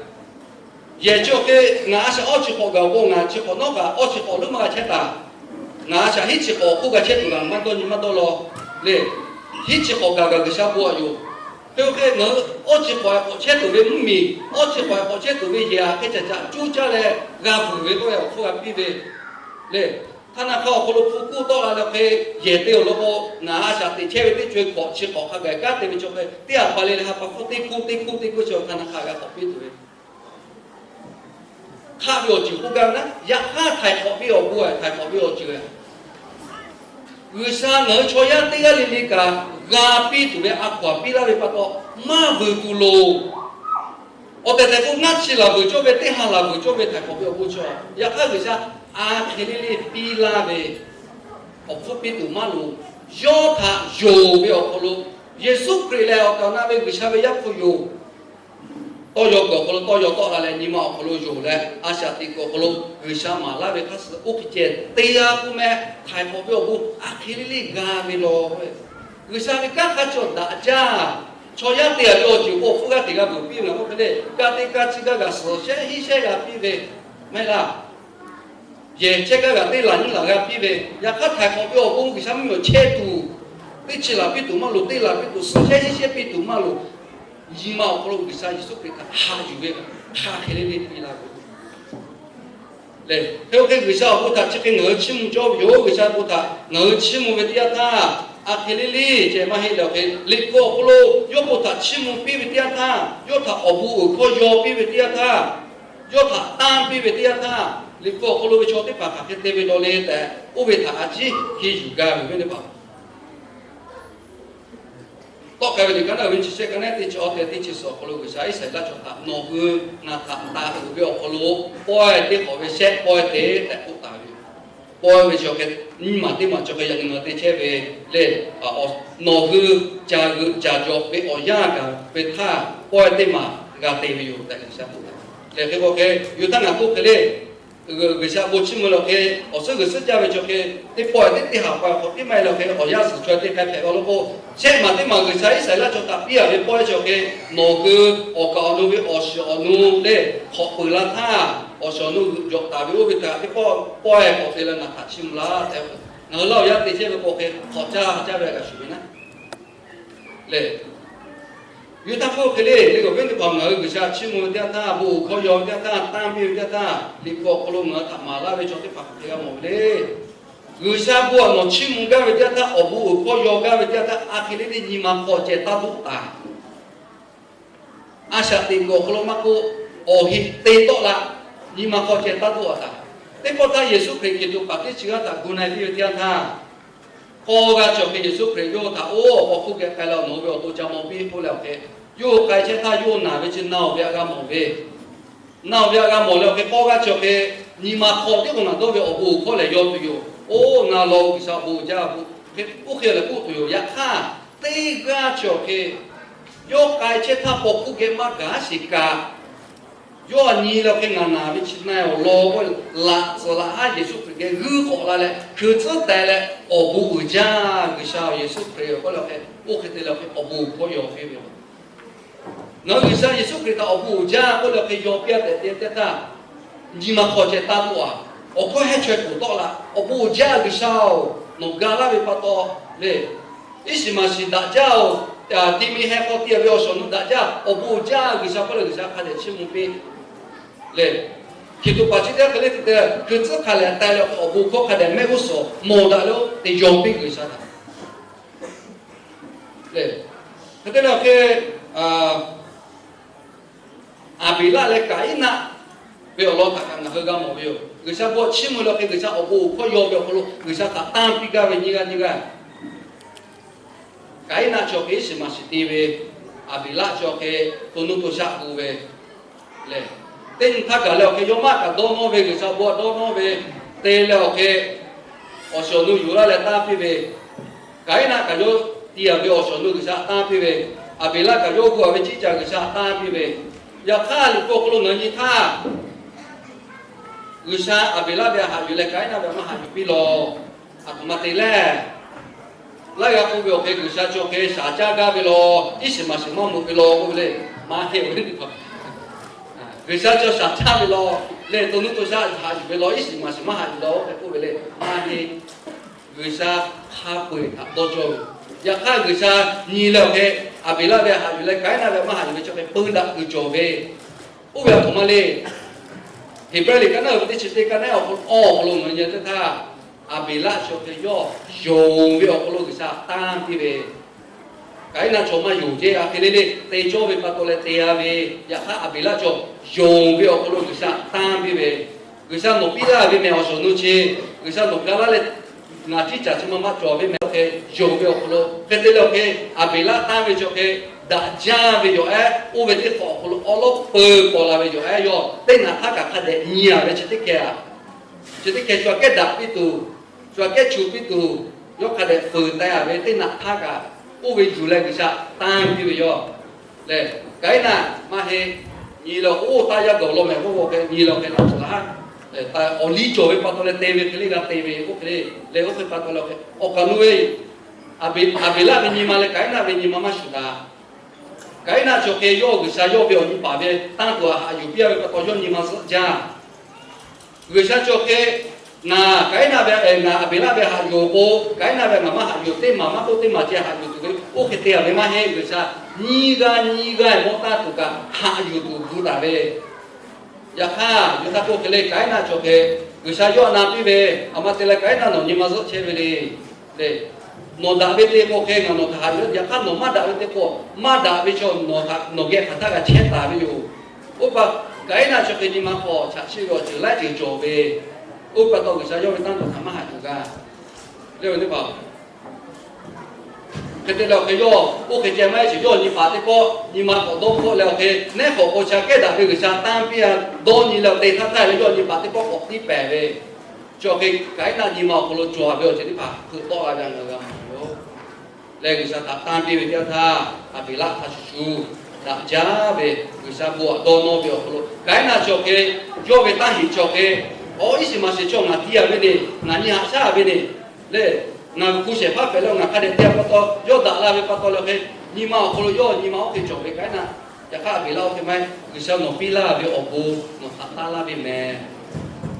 yehˬ chi awˬ hk'e ngaˬ a shaꞈ awˇ chi hk'awꞈ gaˬ k'o ngaˬ chi hk'awꞈ nawˉ kaꞈ awˇ chi hk'awꞈ leuˉ maˇ g'a chehˇ taˍ. Ngaˬ a shaꞈ hiˉ chi hk'awꞈ awˬ hk'oˆ g'a chehˇ tuˬ kaꞈ maˇ dawˇ nyi maˇ dawˇ law le. Hiˉ chi hk'awꞈ gaˬ kaꞈ G'uiˬsha bon aꞈ yoˬ. Hk'e k'o hk'e ngaˬ hui awˇ chi hk'awꞈ k'awꞈ chehˇ tuˬ ve mvuhˇmiˬ, awˇ chi hk'awꞈ k'awꞈ chehˇ tuˬ ve yehˬ aꞈ hk'e caꞈ caꞈ cuˇ caˇ leh g'a vuiˬ ve k'oˆ ve awˬ hpfuhˇ g'a piˇ ve le. Htaˇ na hk'aˇ awˬ hk'aw lo hpu kuˇ tawˆ la leh hk'e yehˬ te awˬ lawn k'o, ngaˬ a shaꞈ teꞈ chehˇ ve teˇ co e hk'awꞈ chi hk'awꞈ hk'a gaˬ kanˉ te ve chaw hk'e teˇ aꞈ pa le le ha pa hpfuhˇ teˇ hkuˇ teˇ hkuˇ teˇ hkuˇ chi htaˇ na hk'aˇ g'a k'awꞈ piˇ tuˬ ve hk'aˆ ve awˬ ceuˬ k'oˆ gaˇ ve naˉ, yaꞈ hk'aˇ htaiˍ hk'awꞈ piˇ awˬ bon, htaiˍ hk'awꞈ piˇ awˬ ceuˬ G'uiˬsha ngaˬ hui chaw yaˇ teˇ g'aˇ le le kaꞈ g'a piˇ tuˬ ve a hkaw anˬ piˇ laˇ ve pa taw, maˇ vuiˬ tuˬ loˍ. Awˬ tehˬ tehˬ k'o ngaˇ chi laˬ vuiˬ cawˇ ve, teˇ ha laˬ vuiˬ cawˇ ve htaiˍ hk'awꞈ ve awˬ bon chaw, yaꞈ hk'aˇ G'uiˬsha a hk'e le le piˇ laˇ ve awˬ hpfuhˇ piˇ tuˬ maˇ loˍ. Yawˇ htaꞈ yonˍ ve awˬ hk'aw lo, Yeˍsuˆ Hkriꞈ lehˬ awˬ tehˬ awˬ na ve G'uiˬsha ve Yaˇ hpu yoˬ. Tawˇ yaw kuiˬ awˬ hk'aw lo tawˇ yaw tawˆ la leh nyi ma awˬ hk'aw lo yonˍ leh, a shaꞈ teꞈ kuiˬ awˬ hk'aw lo G'uiˬsha maˍ laˇ ve hk'a suh oˇ hk'e ceh teˇ g'aˇ k'oˆ meh, htaiˍ hk'awꞈ ve awˬ bon a hk'e le le g'a ve law. G'uiˬsha ve kanˉ hk'a cawˬ daꞈ jaˇ. Chaw yaˇ te a ve awˬ ceuˬ k'o awˬ hpfuhˇ g'aˇ hteꞈ g'a vuiˬ piˇ ve ngaˬ k'oˆ hk'e le, ka te ka chi gaˇ g'aꞈ suhˍ shehˆ hiˉ shehˆ g'a piˇ ve, maˇ heˆ laˇ. Yehˬ chehˇ gaˇ g'aꞈ teˇ laˬ nyiˇ laˬ g'a piˇ ve, yaꞈ hk'aˇ htaiˍ hk'awꞈ ve awˬ bon G'uiˬsha mvuhˇmiˬ awˬ chehˇ tuˬ, teˇ chi laˬ piˇ tuˬ maˇ loˍ, teˇ laˬ piˇ tuˬ, suhˍ shehˆ hiˉ shehˆ piˇ tuˬ maˇ loˍ. Nyi ma awˬ hk'aw lo G'uiˬsha Yeˍsuˆ Hkriꞈ htaꞈ haꞈ yuˬ ve hk'a hk'e le le piˇ laˇ ve lehˬ, hk'e oˇ hk'e G'uiˬsha awˬ bon htaꞈ chi hk'e ngaˬ hui chiˇ mvuh cawˇ ve yoˬ. G'uiˬsha bon htaꞈ ngaˬ hui chiˇ mvuh ve teˇ yanˇ htaˇ, a hk'e le le ceh maˇ heˆ leh awˬ hk'e Liꞈ hpu awˬ hk'aw lo yawˇ bon htaꞈ chiˇ mvuh piˇ ve teˇ yanˇ htaˇ, yawˇ htaꞈ awˬ bon uiˍ hkawˇ yaw piˇ ve teˇ yanˇ htaˇ, yawˇ htaꞈ tanˇ piˇ ve teˇ yanˇ htaˇ, Liꞈ hpu awˬ hk'aw lo ve chaw teˇ hpaˍ hk'aˬ hk'e te ve law le tehꞈ, oˇ ve htaꞈ a ciˉ hk'e yuˬ gaˇ ve ve teˇ hpaˍ tawˆ k'ai ve liꞈ ka naˉ ve chi shehˆ ka naˉ teˇ chi awˬ tehˬ teˇ chi suhˍ awˬ hk'aw lo G'uiˬsha Iˉsaˍreˍlaˆ chaw htaꞈ nawˬ hui ngaˬ htaꞈ taˍ uiˍ ve awˬ hk'aw lo pawehˇ teˇ hk'awꞈ ve shehˆ pawehˇ te tehꞈ k'oˆ taˍ ve yoˬ. pawehˇ ve chaw hk'e, nyiˇ maˬ teˇ maˬ chaw hk'e yaꞈ nyi ngaˬ hui te chehˇ ve le. Nawˬ hui caˬ g'euꞈ caˬ jawꞈ ve awˬ yanˇ gaˬ ve htaˇ, pawehˇ teˇ maˬ g'a te ve yoˬ tehꞈ G'uiˬsha k'oˆ taˍ. Lehˬ hk'e k'o hk'e, yawˇ htaˇ ngaˬ k'oˆ hk'e le, G'uiˬsha bon chiˇ mvuh leh hk'e, awˬ suhˉ g'uiˬ suhˉ jaˇ ve chaw hk'e, teˇ pawehˇ teˇ teˇ haꞈ pa hk'awꞈ tiˉ maˇ heˆ leh hk'e, awˬ yanˇ suhˍ chaweh teˇ hk'a hpehꞈ ve awˬ lawn k'o, shehˆ maˬ teˇ maˬ G'uiˬsha Iˉsaˍreˍlaˆ chaw htaꞈ piˇ a ve pawehˇ chaw hk'e, nawˬ hui awˬ kaˍ awˬ nu ve awˬ shiˍ awˬ nu lehˬ hk'awꞈ peuˬ la htaˇ, awˬ shiˍ awˬ nu g'euꞈ jawꞈ taˍ ve oˇ ve htaꞈ teˇ pawehˇ k'awꞈ te leh ngaˬ htaꞈ chiˇ mvuh laˇ tehꞈ, ngaˬ hui Laˇhuˍ yaˇ te chehˇ ve k'o hk'e hk'awꞈ caˇ caˇ ve g'a shuˍ ve naˉ lehˬ, yawˇ htaˇ k'oˆ hk'e le, le awˬ viˉ teˇ hpaˍ, ngaˬ hui G'uiˬsha chiˇ mvuh ve teˇ yanˇ htaˇ, bon uiˍ hkawˇ yaw ve teˇ yanˇ htaˇ, tanˇ piˇ ve teˇ yanˇ htaˇ, Liꞈ hpu awˬ hk'aw lo ngaˬ hui htaꞈ maˍ laˇ ve chaw teˇ hpaˍ hk'aˬ hk'e g'a mawˬ ve le. G'uiˬsha bon htaꞈ nawˬ chiˇ mvuh gaˇ ve teˇ yanˇ htaˇ, awˬ bon uiˍ hkawˇ yaw gaˇ ve teˇ yanˇ htaˇ, a hk'e le le nyi ma hk'aw ceh taˇ doˆ taˍ. A shaꞈ teꞈ kuiˬ awˬ hk'aw lo maˇ k'oˆ, awˬ heꞈ te tawˆ la, nyi ma hk'aw ceh taˇ doˆ a taˍ. Teˇ pawˆ htaˇ Yeˍsuˆ Hkriꞈ hkiˬ tuꞈ paˍ teˇ chi g'aˇ htaꞈ gu na-e piˇ ve teˇ yanˇ htaˇ, k'awˇ g'aˇ chaw hk'e Yeˍsuˆ Hkriꞈ yawˇ hui htaꞈ oˇ awˬ hk'oˆ geh k'ai leh nawˬ hui ve awˬ to ca maw piˇ k'oˆ leh awˬ hk'e, yawˇ hui k'ai chehˇ htaˇ yawˇ hui naˬ ve chi na-oˬ ve htaꞈ g'a mawˬ ve, na-oˬ ve htaꞈ g'a mawˬ leh awˬ hk'e k'awˇ g'aˇ chaw hk'e, nyi ma hk'aw tiˉ k'o naˬ dawˇ ve awˬ bon uiˍ hkawˇ lehˬ yaw tuˬ yoˬ. Oˇ na law G'uiˬsha awˬ bon uiˍ jaˇ, oˇ hk'e le k'oˆ tuˬ yoˬ. Yaꞈ hk'aˇ, teˇ g'aˇ chaw hk'e, yawˇ k'ai chehˇ htaˇ paw hkuˇ geh maˇ gaˬ sheˍ kaꞈ, yawˇ a nyi leh awˬ hk'e ngaˬ naˬ ve chi na-oˬ law k'oˆ laꞈ tcuhˍ laꞈ haˉ Yeˍsuˆ Hkriꞈ geh g'uiˇ k'awꞈ la leh hkui tcuhˉ teh leh, awˬ bon uiˍ jaˇ G'uiˬsha Yeˍsuˆ Hkriꞈ k'oˆ leh awˬ hk'e, oˇ hk'e te leh awˬ hk'e awˬ bon uiˍ hkawˇ yaw piˇ ve yoˬ. Ngaˬ hui G'uiˬsha Yeˍsuˆ Hkriꞈ htaꞈ awˬ bon uiˍ jaˇ k'oˆ leh awˬ hk'e yaw piˇ a tehꞈ te teˇ htaˇ, nyi ma hk'aw ceh taˇ doˆ a. Awˬ hkawˇ heˇ chaweh k'oˍ tawˆ la, awˬ bon uiˍ jaˇ G'uiˬsha-oˬ, nawˬ ga laˇ ve pa taw le, iˉ shiˍ maˍ shiˍ daꞈ jaˇ-oˬ, ti mi heh hk'aw te ve awˬ shawˍ nu daꞈ jaˇ, awˬ bon uiˍ jaˇ G'uiˬsha k'oˆ leh G'uiˬsha hk'a dehꞈ chiˇ mvuh piˇ le. Hkiˬ tuꞈ paˍ chi teˇ hk'e le te te, hkui tcuhˉ hk'a lehˬ teh leh awˬ bon hkawˇ hk'a dehꞈ mehˆ g'uˇ suhˍ mawˬ daꞈ leh oˇ te yaw piˇ G'uiˬsha htaꞈ le. Hk'e te leh awˬ hk'e, Aˍbeˍlaˆ leh Kaˍiˉnaˆ ve awˬ lawn htaꞈ kaꞈ ngaˬ hui g'a mawˬ ve yoˬ. G'uiˬsha bon chiˇ mvuh leh hk'e G'uiˬsha awˬ bon uiˍ hkawˇ yaw ve awˬ hk'aw lo G'uiˬsha htaꞈ tanˇ piˇ gaˇ ve nyiˇ g'aˇ nyiˇ g'aˇ, Kaˍiˉnaˆ chaw hk'e iˉ shiˍ maˍ shiˍ te ve, Aˍbeˍlaˆ chaw hk'e to nuˇ to shaˆ gu ve le. Teˇ nyi htaˇ gaˬ leh awˬ hk'e yawˇ maˇ kaꞈ dawˇ nawˇ ve, G'uiˬsha bon dawˇ nawˇ ve, te leh awˬ hk'e awˬ shawˍ nu yuˬ laˇ leh tanˇ piˇ ve, Kaˍiˉnaˆ kaꞈ yawˇ ti a ve awˬ shawˍ nu G'uiˬsha tanˇ piˇ ve, Aˍbeˍlaˆ kaꞈ yawˇ gu a ve ciˉ ca G'uiˬsha tanˇ piˇ ve, yaꞈ hk'aˇ Liꞈ hpu awˬ hk'aw lo ngaˬ hui nyi htaˇ, G'uiˬsha Aˍbeˍlaˆ ve haꞈ yuˬ leh Kaˍiˉnaˆ ve maˇ haꞈ yuˬ piˇ law. Aˬ htoꞈ ma te leh, laiˉ g'aˇ k'oˆ ve awˬ hk'e G'uiˬsha chaw hk'e shaˍ caˇ gaˇ ve law, iˉ shiˍ maˍ shiˍ maˇ meuꞈ ve law k'oˆ ve le. Maˇ heˆ ve, G'uiˬsha chaw shaˍ caˇ ve law, leh to nuˇ to shaˆ haꞈ yuˬ ve law, iˉ shiˍ maˍ shiˍ maˇ haꞈ yuˬ law k'oˆ k'oˆ ve le. Maˇ heˆ. G'uiˬsha hk'a peu-eˬ htaꞈ dawˇ cawˇ ve. Yaꞈ hk'aˇ G'uiˬsha nyi leh awˬ hk'e, Aˍbeˍlaˆ ve haꞈ yuˬ leh Kaˍiˉnaˆ ve maˇ haꞈ yuˬ ve chaw hk'e peu daꞈ kuiˬ cawˬ ve, oˇ ve aˬ htoꞈ ma le. Heˍbrehˇ liꞈ ka naˉ uiˍ ve teˇ chi teˇ ka naˉ awˬ hk'aw lo, awˬ hk'aw lo ngaˬ hui nyi teˇ htaˇ, Aˍbeˍlaˆ chaw hk'e yawˇ yonˍ ve awˬ hk'aw lo G'uiˬsha tanˇ piˇ ve, Kaˍiˉnaˆ chaw maˇ yonˍ ceˇ. A hk'e le le te cawˇ ve pa taw leh te a ve, yaꞈ hk'aˇ Aˍbeˍlaˆ chaw yonˍ ve awˬ hk'aw lo G'uiˬsha tanˇ piˇ ve, G'uiˬsha nawˬ piˇ laˇ ve mehˬ awˬ shawˍ nu chi, G'uiˬsha nawˬ ga laˇ leh ngaˬ ciˉ caˬ chi ma maˇ cawˬ ve mehˬ awˬ hk'e yonˍ ve awˬ hk'aw lo hk'e te leh awˬ hk'e, Aˍbeˍlaˆ tanˇ ve chaw hk'e daꞈ jaˇ ve yawˬ ehˉ, oˇ ve teˇ hk'awꞈ awˬ hk'aw lo awˉ lawˉ peu paw la ve yawˬ ehˉ yawˇ teˇ naꞈ hk'aˇ kaꞈ hk'a dehꞈ nyi a ve chi teˇ hkeh a, chi teˇ hkeh shu aꞈ kehˉ daꞈ piˇ tuˬ, shu aꞈ kehˉ chu piˇ tuˬ, yawˇ hk'a dehꞈ feuˍ teh a ve teˇ naꞈ hk'aˇ kaꞈ, oˇ ve yuˬ leh G'uiˬsha tanˇ piˇ ve yawˇ lehˬ, Kaˍiˉnaˆ maˇ heˆ. Nyi leh oˇ taˇ yaˇ gawˬ law mehˬ k'oˆ k'o hk'e nyi leh awˬ hk'e laꞈ tcuhˍ laꞈ haˉ, awˬ liˇ cawˬ ve pa taw leh te ve hk'e le g'a te ve oˇ hk'e le, leh oˇ hk'e pa taw leh awˬ hk'e awˬ kaˍ nu ve Aˍbeˍlaˆ ve nyi ma leh Kaˍiˉnaˆ ve nyi ma maˇ shuˍ daꞈ. Kaˍiˉnaˆ chaw hk'e yawˇ G'uiˬsha yawˇ ve awˬ nyi paˍ ve tanˇ tuˬ a haꞈ yuˬ piˇ a ve pa taw yawˇ nyi ma zuhˆ jaˇ. G'uiˬsha chaw hk'e, ngaˬ Kaˍiˉnaˆ ve, ngaˬ Aˍbeˍlaˆ ve haꞈ yuˬ k'o, Kaˍiˉnaˆ ve ngaˬ maˇ haꞈ yuˬ, teˇ maˬ maˇ k'oˆ teˇ maˬ ceh haꞈ yuˬ tuˬ ve oˇ hk'e te a ve maˇ heˆ. G'uiˬsha nyiˇ g'aˇ nyiˇ g'aˇ mawˇ taˇ tuˬ kaꞈ haꞈ yuˬ tuˬ gu taˍ ve. Yaꞈ hk'aˇ, yawˇ htaˇ k'oˆ hk'e le, Kaˍiˉnaˆ chaw hk'e G'uiˬsha yawˇ a na piˇ ve, aˬ ma te leh Kaˍiˉnaˆ nawˬ nyi ma zuhˆ chehˇ ve le. Lehˬ, nawˬ daꞈ ve te k'o hk'e ngaˬ nawˬ htaꞈ haꞈ yuˬ. Yaꞈ hk'aˇ nawˬ maˇ daꞈ ve te k'o, maˇ daꞈ ve chaw nawˬ htaꞈ nawˬ geh hk'aˬ htaˇ g'a chehˇ taˍ ve yoˬ. Oˇ pa Kaˍiˉnaˆ chaw hk'e nyi ma k'awꞈ chaꞈ chiˇ ve awˬ ceuˬ laiˉ ceuˬ cawˬ ve, oˇ pa taw G'uiˬsha yawˇ ve tanˇ tuˬ htaꞈ maˇ haꞈ yuˬ g'a. Lehˬ, hk'e te leh awˬ hk'e yawˇ oˇ hk'e ceh maˇ heˆ sheˍ, yawˇ nyi paˍ teˇ pawˆ nyi ma k'awꞈ dawˇ hpfuhˆ leh awˬ hk'e, nehˉ hk'awꞈ k'o cha kehˉ daꞈ ve G'uiˬsha tanˇ piˇ a, dawˇ nyi leh awˬ te htaˇ htaˇ leh yawˇ nyi paˍ teˇ pawˆ k'awꞈ tiˉ pehˍ ve, Chi awˬ hk'e Kaˍiˉnaˆ nyi ma awˬ hk'aw lo cawˬ ve awˬ ceuˬ teˇ hpaˍ hkeuꞈ tawˆ la ve ngaˬ hui g'a mawˬ ve yoˬ. Leh G'uiˬsha htaꞈ tanˇ piˇ ve teˇ yanˇ htaˇ, Aˍbeˍlaˆ hk'a shuˍ shuˍ daꞈ jaˇ ve, G'uiˬsha bon htaꞈ dawˇ nawˇ ve awˬ hk'aw lo Kaˍiˉnaˆ chi awˬ hk'e yawˇ ve taˇ hiꞈ chi awˬ hk'e, aw, iˉ shiˍ maˍ shiˍ chaw ngaˬ tiˇ a ve le, ngaˬ nyi haꞈ shaˉ ve le, ngaˬ hpu shehˍ hpaˇ hpehꞈ leh ngaˬ hk'a dehꞈ te a pa taw, yawˇ daꞈ la ve pa taw leh hk'e, nyi ma awˬ hk'aw lo yawˇ nyi ma oˇ hk'e cawˬ ve Kaˍiˉnaˆ. Yaꞈ hk'aˇ Aˍbeˍlaˆ oˇ hk'e maˇ heˆ. G'uiˬsha nawˬ piˇ laˇ ve awˬ bon nawˬ htaꞈ tanˇ laˇ ve mehˍ.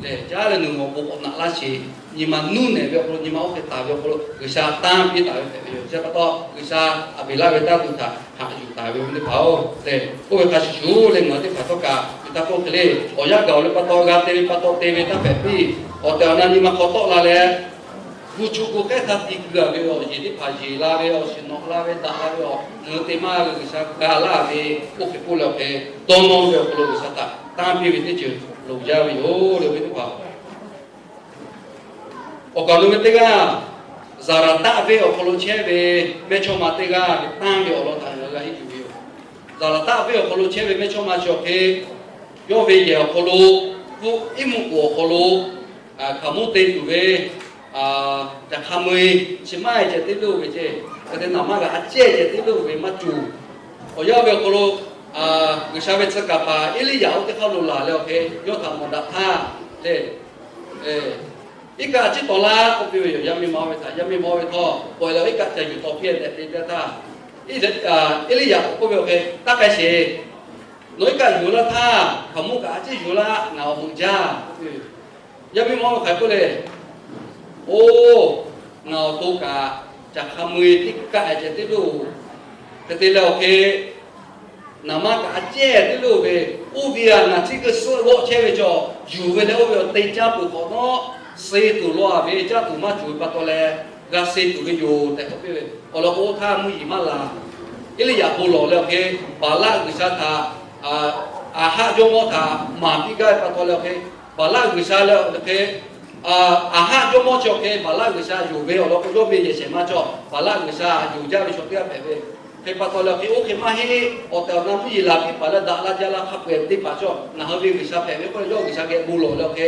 Leh caˉ leh nawˬ awˬ bon k'awꞈ naꞈ laˇ sheˍ. Nyi ma nuˇ nehˬ ve awˬ hk'aw lo, nyi ma oˇ hk'e taˍ ve awˬ hk'aw lo G'uiˬsha tanˇ piˇ taˍ ve hpehꞈ ve yoˬ. Chi pa taw G'uiˬsha Aˍbeˍlaˆ ve taˇ tuˬ htaꞈ haꞈ yuˬ taˍ ve teˇ hpaˍ-oˬ, leh oˇ ve hk'a shuˍ shuˍ leh ngaˬ hui teˇ hpaˍ htawˇ kaꞈ, yuˬ taˇ k'oˆ hk'e le, awˬ yanˇ gaˬ-oˬ leh pa taw g'a te ve pa taw te ve taˇ hpehꞈ piˇ. Awˬ tehˬ awˬ na nyi ma hk'aw tawˆ la leh, gu chu gu k'ehˉ htaˇ ti kuiˬ a ve awˬ yeˬ teˇ hpaˍ yeˬ la ve, awˬ shiˍ nawꞈ la ve, daꞈ la ve awˬ, ngaˬ hui te maˇ ve G'uiˬsha ga laˇ ve, oˇ hk'e k'oˆ leh awˬ hk'e dawˇ nawˇ ve awˬ hk'aw lo G'uiˬsha htaꞈ tanˇ piˇ ve teˇ ceuˬ loˍ jaˇ ve yoˬ le, awˬ viˉ teˇ hpaˍ. Awˬ kaˍ awˬ nu ve teˇ g'aˇ, Zaˍlaˍtaˆ venˇ awˬ hk'aw lo chehˇ ve mehˇchawˇma teˇ g'aˇ ve tanˇ ve awˬ lawn htaꞈ ngaˬ hui g'a henˇ yuˬ ve yoˬ. Zaˍlaˍtaˆ venˇ awˬ hk'aw lo chehˇ ve mehˇchawˇma chi awˬ hk'e, yawˇ ve yehˬ awˬ hk'aw lo, hpu iˉ mvuhˇ k'oˍ awˬ hk'aw lo hkaoˍmonˇ te tuˬ ve, caˬ hk'a meu-e chi maˇ e ceh teˇ loˇ ve ceˇ, hk'e te naˍ maˇ g'a a cehˇ ceh teˇ loˇ ve maˇ cawˬ. Awˬ yanˇ ve awˬ hk'aw lo G'uiˬsha ve tcuh kaˍ paˍ Eˇliˇyaꞈ oˇ teˇ hk'aˇ lo laˬ leh awˬ hk'e yawˇ htaꞈ mawˬ daꞈ htaˇ le, iˉ kaˆ a ciˉ taw laˇ k'oˆ piˇ ve yoˬ. Yaˇ miˇ ma oˇ ve htaꞈ, yaˇ miˇ ma oˇ ve htawˇ, pawꞈ leh iˉ kaˆ ca yuˬ taw piˇ tehꞈ te teˇ htaˇ, Eˇliˇyaꞈ k'oˆ ve awˬ hk'e, Taˇ k'ai sheˍ. Nawˬ iˉ kaˆ yuˬ laˇ htaˇ hkaoˍmonˇ kaꞈ a ciˉ yuˬ laˇ, ngaˬ awˬ meuꞈ jaˇ k'oˆ piˇ ve yoˬ. Yaˇ miˇ ma oˇ ve hk'aˬ hk'e k'oˆ le, oˇ, ngaˬ awˬ to kaꞈ caˬ hk'a meu-e teˇ kaˆ ceh teˇ loˇ, hk'e te leh awˬ hk'e naˍ maˇ kaꞈ a cehˇ teˇ loˇ ve, oˇ ve a ngaˬ chi keu suhˆ g'awˆ chehˇ ve cawˬ yuˬ ve leh oˇ ve awˬ te caˇ peuˬ hk'awꞈ nawˉ, suh tuˬ law a ve caˇ tuˬ maˇ cawˬ ve pa taw leh, g'a suh tuˬ ve yoˬ tehꞈ k'oˆ piˇ ve. Awˬ lawn k'o oˇ htaˇ mvuhˇ yeˬ maˇ laˬ. Eˇliˇyaꞈ bon lawˬ leh awˬ hk'e, Baˍlaˆ g'uiˬsha htaꞈ Aˍhaˆ jawˇmawˇ htaꞈ maˍ piˇ gaˇ ve pa taw leh awˬ hk'e, Baˍlaˆ g'uiˬsha leh awˬ hk'e, Aˍhaˆ jawˇmawˇ chi awˬ hk'e Baˍlaˆ g'uiˬsha yonˍ ve awˬ lawn k'o, yawˇ ve yehˬ shehˍ ma cawˬ Baˍlaˆ g'uiˬsha yonˍ jaˇ ve chaw teˇ g'aˇ hpehꞈ ve. Hk'e pa taw leh awˬ hk'e, oˇ hk'e maˇ heˆ. Awˬ tehˬ awˬ na mvuhˇ yeˬ laˬ piˇ paˍ leh daꞈ la jaˇ la hk'a peu-eˬ teˇ hpaˍ cawˬ ngaˬ hui ve g'uiˬsha hpehꞈ ve k'oˆ leh, yawˇ g'uiˬsha geh bon lawˬ leh awˬ hk'e,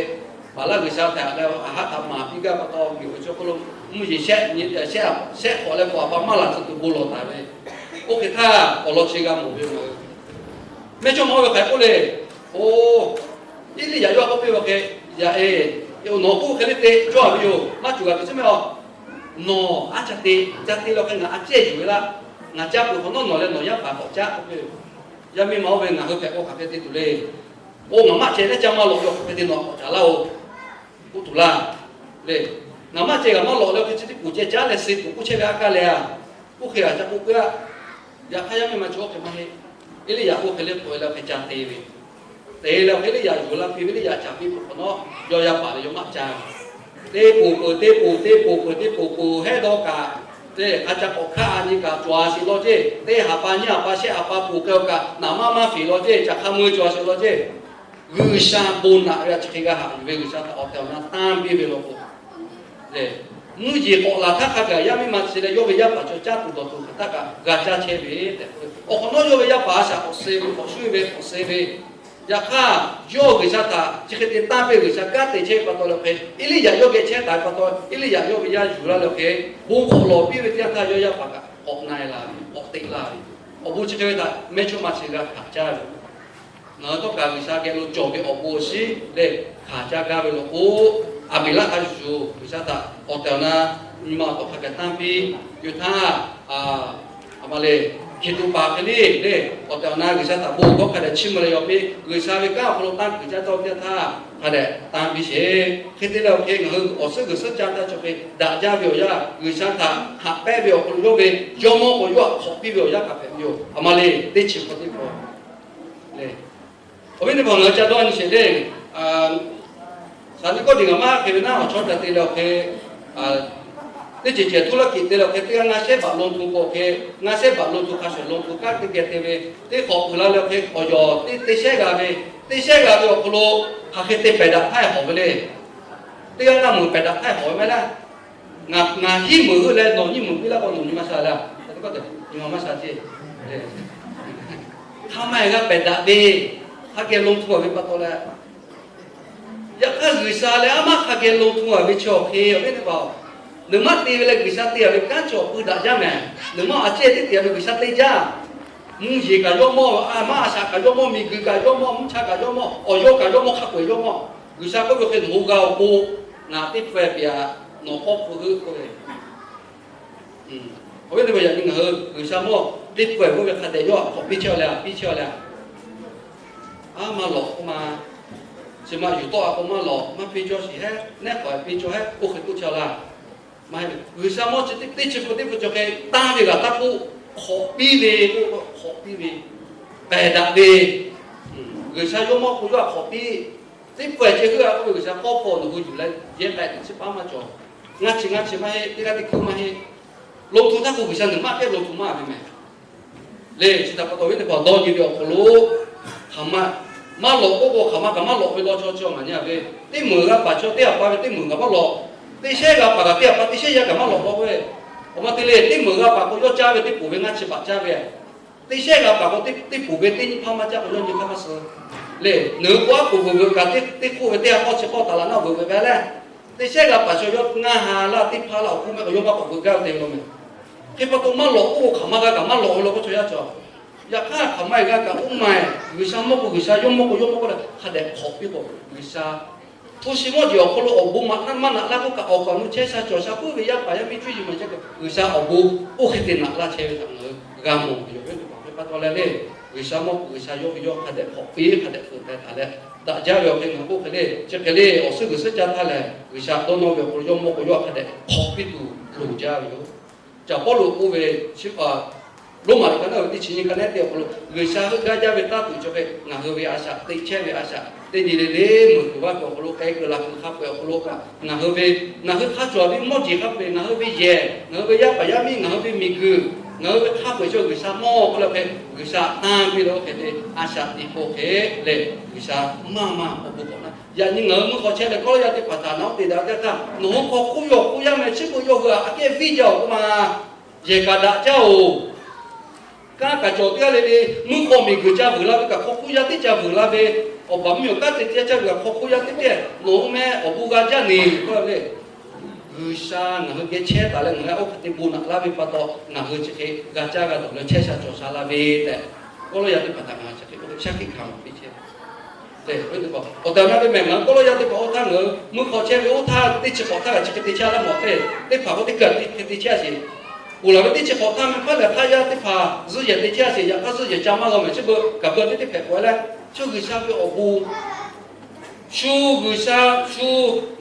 Baˍlaˆ g'uiˬsha htaꞈ leh Aˍhaˆ htaꞈ maˍ piˇ gaˇ pa taw, miˬguiˬ chi hk'oˆ lo mvuhˇ yeˬ shehˆ, shehˆ, shehˆ hk'awꞈ leh k'awꞈ a pa maˇ laˬ tcuh tuˬ bon lawˬ taˍ ve. Oˇ hk'e htaˇ awˬ lawn chi g'a mawˬ ve yoˬ. Mehˇchawˇma oˇ ve hk'aˬ hk'e k'oˆ le, oˇ, Eˇliˇyaꞈ yawˇ k'oˆ piˇ ve awˬ hk'e, yaꞈ e, nawˬ k'oˆ hk'e le te cawˇ a ve yoˬ. Maˇ cawˬ g'a piˇ tcuhˉ mehˇ a. Nawˬ aˉ ca te, ca te leh awˬ hk'e ngaˬ a cehˇ yuˬ ve laˇ. Ngaˬ caˇ peuˬ hk'awꞈ nawˉ nawˬ leh nawˬ yaˇ paˍ k'awꞈ caˇ k'oˆ piˇ ve. Yaˇ miˇ ma oˇ ve ngaˬ hui hpehꞈ k'o hk'aˬ hk'e te tuˬ le. Oˇ, ngaˬ maˇ ceh leh ca maˇ lawꞈ ve awˬ hk'e te nawˬ k'awꞈ caˍ laˇ-oˬ k'oˆ tuˬ laˇ le. Ngaˬ maˇ ceh g'a maˇ lawꞈ leh awˬ hk'e chi teˇ kuˬ ceh caˉ leh suh tuˬ k'oˆ chehˇ ve aˉ kaˇ leh a, oˇ hk'e g'a ca k'oˆ keu a. Yaꞈ hk'aˇ yaˇ miˇ ma chi oˇ hk'e maˇ heˆ. Eˇliˇyaꞈ oˇ hk'e le k'oꞈ e leh awˬ hk'e ca te ve. Te leh awˬ hk'e Eˇliˇyaꞈ yuˬ la piˇ ve, Eˇliˇyaꞈ caˍ piˇ peuˬ hk'awꞈ nawˉ, yawˇ yaˇ paˍ leh yawˇ maˇ ca. Teˇ poˬ peuˬ, teˇ poˬ, teˇ poˬ peuˬ, teˇ poˬ poˬ hehˉ dawˇ kaꞈ, te hk'a ca k'awꞈ hkaˆ a nyi kaꞈ cawˬ a sheˍ law ceˇ. Teˇ haˍ pa nyiˇ haˍ pa shehˆ haˍ pa poˬ k'ai-o kaꞈ, naˍ maˇ maˇ feˍ law ceˇ. Caˬ hk'a meu-e cawˬ a sheˍ law ceˇ. G'uiˬsha bon naꞈ ve a chi hk'e g'a haꞈ yuˬ ve, G'uiˬsha htaꞈ awˬ tehˬ awˬ na tanˇ piˇ ve law k'o, lehˬ, mvuhˇ yeˬ k'awꞈ laˬ htaˇ hk'a gaˬ yaˇ miˇ ma chi leh yawˇ ve yaˇ paˍ cawˬ caˇ tuˬ dawˬ tuˬ hk'aˬ htaˇ kaꞈ g'a caˇ chehˇ ve tehꞈ k'oˆ ve. Awˬ hk'awꞈ nawˉ yawˇ ve yaˇ paˍ a shaꞈ k'awꞈ suh ve, k'awꞈ shuˉ ve, k'awꞈ suh ve. Yaꞈ hk'aˇ, yawˇ G'uiˬsha htaꞈ chi hk'e te tanˇ piˇ, G'uiˬsha kanˉ te chehˇ ve pa taw leh awˬ hk'e, Eˇliˇyaꞈ yawˇ geh chehˇ taˍ ve pa taw, Eˇliˇyaꞈ yawˇ ve yaˇ yuˬ laˇ leh awˬ hk'e, bon hk'awꞈ lawˬ piˇ ve teˇ yanˇ htaˇ yawˇ yaˇ paˍ kaꞈ k'awꞈ na-e la ve, k'awꞈ teꞈ la ve. Awˬ bon chi hk'e ve htaꞈ mehˇchawˇma chi g'a hkanˍ caˇ ve. Ngaˬ hui htawˇ kaꞈ G'uiˬsha geh lo cawˬ ve awˬ bon awˬ shinˉ lehˬ, hkanˍ caˇ gaˇ ve law k'o, Aˍbeˍlaˆ hk'a shuˍ shuˍ G'uiˬsha htaꞈ awˬ tehˬ awˬ na nyi ma awˬ tawꞈ hk'a gaˬ tanˇ piˇ yoˬ htaˇ, a ma le, hkiˬ tuꞈ paˍ hk'e le le, awˬ tehˬ awˬ na G'uiˬsha htaꞈ bon g'awˇ hk'a dehꞈ chiˇ mvuh leh yaw piˇ, G'uiˬsha ve kanˉ awˬ hk'aw lo tanˇ kuiˬ caˇ tawˇ teˇ yanˇ htaˇ hk'a dehꞈ tanˇ piˇ sheˍ. Hk'e te leh awˬ hk'e ngaˬ hui awˬ suhˉ g'uiˬ suhˉ caˇ taˇ cawˬ hk'e daꞈ jaˇ ve awˬ yanˇ, G'uiˬsha htaꞈ haꞈ pehnˇ ve awˬ hk'aw lo yawˇ ve jawˇmawˇ k'awꞈ yawˇ htaꞈ hk'awꞈ piˇ ve awˬ yanˇ kaꞈ hpehꞈ ve yoˬ. A ma le, teˇ chi hk'awꞈ teˇ hk'awꞈ le. Awˬ viˉ teˇ hpaˍ, ngaˬ hui ca dawˇ nyi sheˍ le. Saˍniˆkoˆdeˍ ngaˬ maˇ hk'e ve naˉ, awˬ chawˇ ca te leh awˬ hk'e, teˇ ceuˬ cehˬ htuˇ laˇ kiꞈ te leh awˬ hk'e, teˇ g'aˇ ngaˇ shehˉ baꞈ lon hto k'o awˬ hk'e, ngaˇ shehˉ baꞈ lon hto hk'a shuˍ lon hto kanˉ teˇ geh te ve, teˇ hk'awꞈ peuˬ la leh awˬ hk'e awˬ yawˬ teˇ shehˉ g'a ve, teˇ shehˉ g'a ve awˬ hk'aw lo hk'aˬ hk'e te pehˬ daꞈ htaˇ hawˍ ve le. Teˇ g'aˇ ngaˇ meuꞈ pehˬ daꞈ htaˇ hawˍ ve maˇ heˆ laˇ. Ngaˬ hiˉ meuꞈ heuˆ leh nawˬ nyiˇ meuꞈ piˇ laˇ k'o nawˬ nyi ma sha le. Nyi ma maˇ sha ceˇ. Hk'a ma-e g'a pehˬ daꞈ ve, hk'a geh lon hto ve pa taw leh, Yaꞈ hk'aˇ G'uiˬsha leh aˉ maˉ hk'a geh lo hto-a ve chi awˬ hk'e awˬ viˉ teˇ hpaˍ-oˬ, nawˬ maˇ te ve leh G'uiˬsha te-a ve kanˉ cawˬ peu daꞈ jaˇ mehˍ. Nawˬ maˇ a cehˇ teˇ te-a ve G'uiˬsha te jaˇ. Mvuhˇ yeˬ kaꞈ yawˇ mawˇ, a maˇ a shaꞈ kaꞈ yawˇ mawˇ, miˬguiˬ kaꞈ yawˇ mawˇ, mvuhˇ cha kaꞈ yawˇ mawˇ, awˬ yawˇ kaꞈ yawˇ mawˇ, hk'a peu-eˬ yawˇ mawˇ. G'uiˬsha k'oˆ ve hk'e, nawˬ hui g'a awˬ pon ngaˬ teˇ pawehˇ pyaꞈ, nawˬ k'awˇ hpu heuˆ k'oˆ ve. Awˬ viˉ teˇ hpaˍ, yaꞈ nyi ngaˬ hui G'uiˬsha mawˇ teˇ pawehˇ k'oˆ ve hk'a dehꞈ yawˇ htaꞈ k'awꞈ piˇ chehˇ-a leh, piˇ chehˇ-a leh, aˉ maˇ lawꞈ k'oˆ ma, chi ma yuˬ tawˆ-a k'o maˇ lawꞈ, maˇ piˇ cawˇ shiˍ heˉ, nehˉ k'awꞈ piˇ cawˇ heˉ, oˇ hk'e k'oˆ chehˇ-a laˇ. Maˇ heˆ, G'uiˬsha mawˇ chi teˇ chi hpu teˇ hpu cawˬ hk'e tanˇ ve g'aꞈ taˇ k'oˆ, hk'awꞈ piˇ ve k'oˆ, hk'awꞈ piˇ ve, pehˬ daꞈ ve, G'uiˬsha yawˇ mawˇ k'o yawˇ htaꞈ hk'awꞈ piˇ. Teˇ pawehˇ ceh heuˆ-a k'oˆ ve, G'uiˬsha k'awˇ hpu nawˬ hui yuˬ leh yehˇ k'ai tuˬ chi paˉ maˇ cawˬ. Ngaˇ chi ngaˇ chi maˇ heˆ, teˇ g'aˇ teˇ hkuˇ maˇ heˆ. Lo hto htaˇ k'o G'uiˬsha nawˬ maˇ kehˉ lo hto maˇ ve mehˍ. Leh chi htaꞈ pa taw awˬ viˉ teˇ hpaˍ dawˇ nyi ve awˬ hk'aw lo, hk'aˬ ma maˇ lawꞈ k'oˆ k'o, hk'aˬ ma kaꞈ maˇ lawꞈ ve law chaw chi awˬ ngaˬ nyi-a ve, teˇ meunˍ g'a paˍ chaw teˇ htaꞈ pa ve teˇ meunˍ kaꞈ maˇ lawꞈ, teˇ shehˉ g'a paˍ kaꞈ teˇ htaꞈ pa teˇ shehˉ yaˇ kaꞈ maˇ lawꞈ k'oˆ ve. Awˬ ma te leh, teˇ meunˍ g'a paˍ k'o yawˇ caˇ ve teˇ poˬ ve ngaˇ chi baꞈ caˇ ve, teˇ shehˉ g'a paˍ k'o teˇ poˬ ve teˇ nyi hpaˇ maˇ caˇ k'o yawˇ nyi hk'aˇ maˇ suh. Leh nawˬ hui k'o aˉ poꞈ veuꞈ veuꞈ kaꞈ teˇ hk'oˆ ve teˇ ha k'awˇ chi k'awˇ taˍ laꞈ naˆ veuꞈ veuꞈ ve leh, teˇ shehˉ g'a paˍ chaw yawˇ ngaˇ ha laˇ teˇ hpaˇ laˇ awˬ hk'oˆ mehˆ k'o yawˇ maˇ k'awꞈ veuꞈ gaˇ te ve law mehˍ. Hk'e pa taw maˇ lawꞈ k'oˆ k'o hk'aˬ ma g'a kaꞈ maˇ lawꞈ ve law k'oˆ chaw yaˇ cawˬ. Yaꞈ hk'aˇ hk'aˬ ma g'a kaꞈ oˇ ma-eˬ, G'uiˬsha mawˇ k'o G'uiˬsha, yawˇ mawˇ k'o yawˇ mawˇ k'oˆ leh hk'a dehꞈ hk'awꞈ piˇ k'o, G'uiˬsha hpu shi mawˇ jeˬ awˬ hk'aw lo awˬ bon maꞈ naˆ maˇ naꞈ laˇ k'oˆ kaꞈ, awˬ kaꞈ awˬ nu chehˇ sha cawˬ sha puiˉ ve yaˇ paˍ yaˇ miˇ cuˇ yiˍ ma chehˇ kaꞈ, G'uiˬsha awˬ bon oˇ hk'e te naꞈ laˇ chehˇ ve htaꞈ ngaˬ hui g'a mawˬ ve yoˬ. Hk'e pa taw leh le, G'uiˬsha mawˇ k'o G'uiˬsha, yawˇ ve yawˇ hk'a dehꞈ hk'awꞈ piˇ, hk'a dehꞈ fuiˍ taiˍ taˍ leh daꞈ jaˇ ve awˬ hk'e ngaˬ hui k'oˆ hk'e le, chi hk'e le awˬ suhˉ g'uiˬ suhˉ caˇ htaˇ lehˬ, G'uiˬsha dawˇ nawˇ ve awˬ hk'aw lo yawˇ mawˇ k'o yawˇ hk'a dehꞈ hk'awꞈ piˇ tuˬ loˍ jaˇ ve yoˬ. Caˬ Pawˇluꞈ k'oˆ ve, Roˉmaꞈ liꞈ ka naˉ ve teˇ chi nyi ka nehˉ teˇ awˬ hk'aw lo, G'uiˬsha heuˆ gaˇ jaˇ ve taˇ tuˬ cawˬ hk'e ngaˬ hui ve a shaꞈ teꞈ chehˇ ve a shaꞈ teˇ nyi le le meuˬ tuˬ vaˇ kuiˬ awˬ hk'aw lo, k'ai kuiˬ laˬ kuiˬ hk'a peu-eˬ awˬ hk'aw lo kaꞈ, ngaˬ hui ve, ngaˬ hui hk'a cawˬ ve mawˇ jeˬ hk'a peu-eˬ, ngaˬ hui ve yehˬ, ngaˬ hui ve yaˇ paˍ yaˇ miˇ, ngaˬ hui ve miˬguiˬ, ngaˬ hui ve hk'a peu-eˬ chaw G'uiˬsha mawˇ k'oˆ leh hk'e, G'uiˬsha tanˇ piˇ leh oˇ hk'e te a shaꞈ teꞈ k'o hk'e lehˬ, G'uiˬsha maˇ maˇ awˬ bon k'awꞈ na. Yaꞈ nyi ngaˬ hui mvuhˇ hk'aw chehˇ leh kawˉ lawˇ yaˇ teˇ hpaˍ htaꞈ na oˇ te daꞈ teˇ htaˇ, nawˬ hui hk'aw hk'oˆ ve awˬ hk'oˆ yaˇ meh chi beuꞈ yawˇ hui htaꞈ aꞈ kehˉ viˇ jaˇ-oˬ k'oˆ ma. Yehˬ kaꞈ daꞈ jaˇ-oˬ. Kanˉ kaꞈ cawˬ teˇ g'aˇ le le, mvuhˇ hk'aw miˬguiˬ ca vuiˬ la ve kaꞈ hk'aw hk'oˆ yaˇ teˇ ca vuiˬ la ve, awˬ baˬ mvuhˇmiˬ awˬ kanˉ te te ca vuiˬ kaꞈ hk'aw hk'oˆ yaˇ teˇ pehˇ nawˬ hui meh awˬ bon g'a jaˇ neˬ k'oˆ le. G'uiˬsha ngaˬ hui geh chehˇ taˍ leh ngaˬ hui oˇ hk'e te bon naꞈ laˇ ve pa taw, ngaˬ hui chi hk'e g'a caˇ g'a dawˬ leh chehˇ sha cawˬ sha la ve tehꞈ, kawˉ lawˇ yaˇ teˇ hpaˍ htaꞈ ngaˬ chi hk'e shaˉ hkiˆ hkanˍ piˇ chehˇ ve. Awˬ tehˬ awˬ na ve mehˬ ngaˬ hui kawˉ lawˇ yaˇ teˇ hpaˍ oˇ htaˇ ngaˬ hui mvuhˇ hk'aw chehˇ ve oˇ htaˇ teˇ chi hk'awꞈ htaˇ kaꞈ chi hk'e te chehˇ laˇ mawˬ te, teˇ hpaˍ k'o teˇ kaˬ teˇ hk'e te chehˇ sheˍ. Ponˬ laˬ ve teˇ chi hk'awꞈ htaˇ meh hpaˇ lehˬ hk'aˇ yaˇ teˇ hpaˍ zuhˇ yehˬ te chehˇ sheˍ. Yaꞈ hk'aˇ zuhˇ yehˬ ca maˇ g'a mehˬ chi beuꞈ kaꞈ beuꞈ teˇ teˇ hpehꞈ k'oꞈ-e leh, chaw G'uiˬsha ve awˬ bon shu G'uiˬsha shu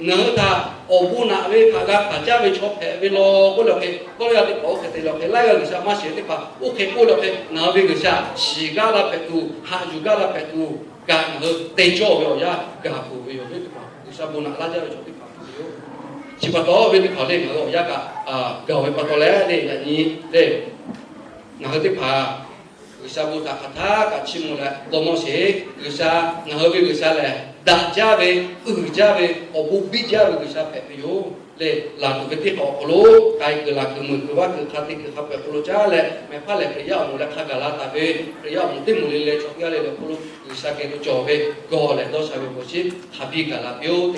ngaˬ hui htaꞈ awˬ bon naꞈ ve htaꞈ g'a hkanˍ caˇ ve chaw hpehꞈ ve law k'oˆ leh hk'e, kawˉ lawˇ yaˇ teˇ hpaˍ oˇ hk'e te leh hk'e, laiˉ g'aˇ G'uiˬsha maˇ shiˍ teˇ hpaˍ oˇ hk'e k'oˆ leh hk'e, ngaˬ hui ve G'uiˬsha shiˍ gaˇ la hpehꞈ tuˬ, haꞈ yuˬ gaˇ la hpehꞈ tuˬ kaꞈ ngaˬ hui te cawˇ ve awˬ yanˇ gaˬ peuˬ ve yoˬ. Ve teˇ hpaˍ G'uiˬsha bon naꞈ laˇ jaˇ ve chaw teˇ hpaˍ hpehꞈ ve yoˬ. Chi pa taw ve teˇ hpaˍ le ngaˬ hui awˬ yanˇ kaꞈ gaˬ ve pa taw leh le yaꞈ nyi le ngaˬ hui teˇ hpaˍ G'uiˬsha bon htaꞈ hk'aˬ htaˇ kaꞈ chiˇ mvuh leh dawˇ nawˇ sheˍ. G'uiˬsha, ngaˬ hui ve G'uiˬsha lehˬ daꞈ jaˇ ve, uiˍ jaˇ ve, awˬ bon biˇ jaˇ ve G'uiˬsha hpehꞈ ve yoˬ. Lehˬ, laˬ tuˬ ve teˇ hpaˍ awˬ hk'aw lo k'ai kuiˬ laˬ kuiˬ meuˬ kuiˬ vaˇ kuiˬ hk'a te kuiˬ hk'a peu-eˬ hk'aw lo caˉ leh, mehˬ hpaˇ lehˬ Hkriꞈ yaˇ awˬ moˍ leh hk'a gaˬ la taˍ ve, Hkriꞈ yaˇ awˬ moˍ teˇ moˍ le leh chaw teˇ g'aˇ le le awˬ hk'aw lo G'uiˬsha geh lo cawˬ ve gawˬ lehˬ dawˇ sha ve awˬ bon chi hk'a biˇ gaˬ la piˇ-oˆ tehꞈ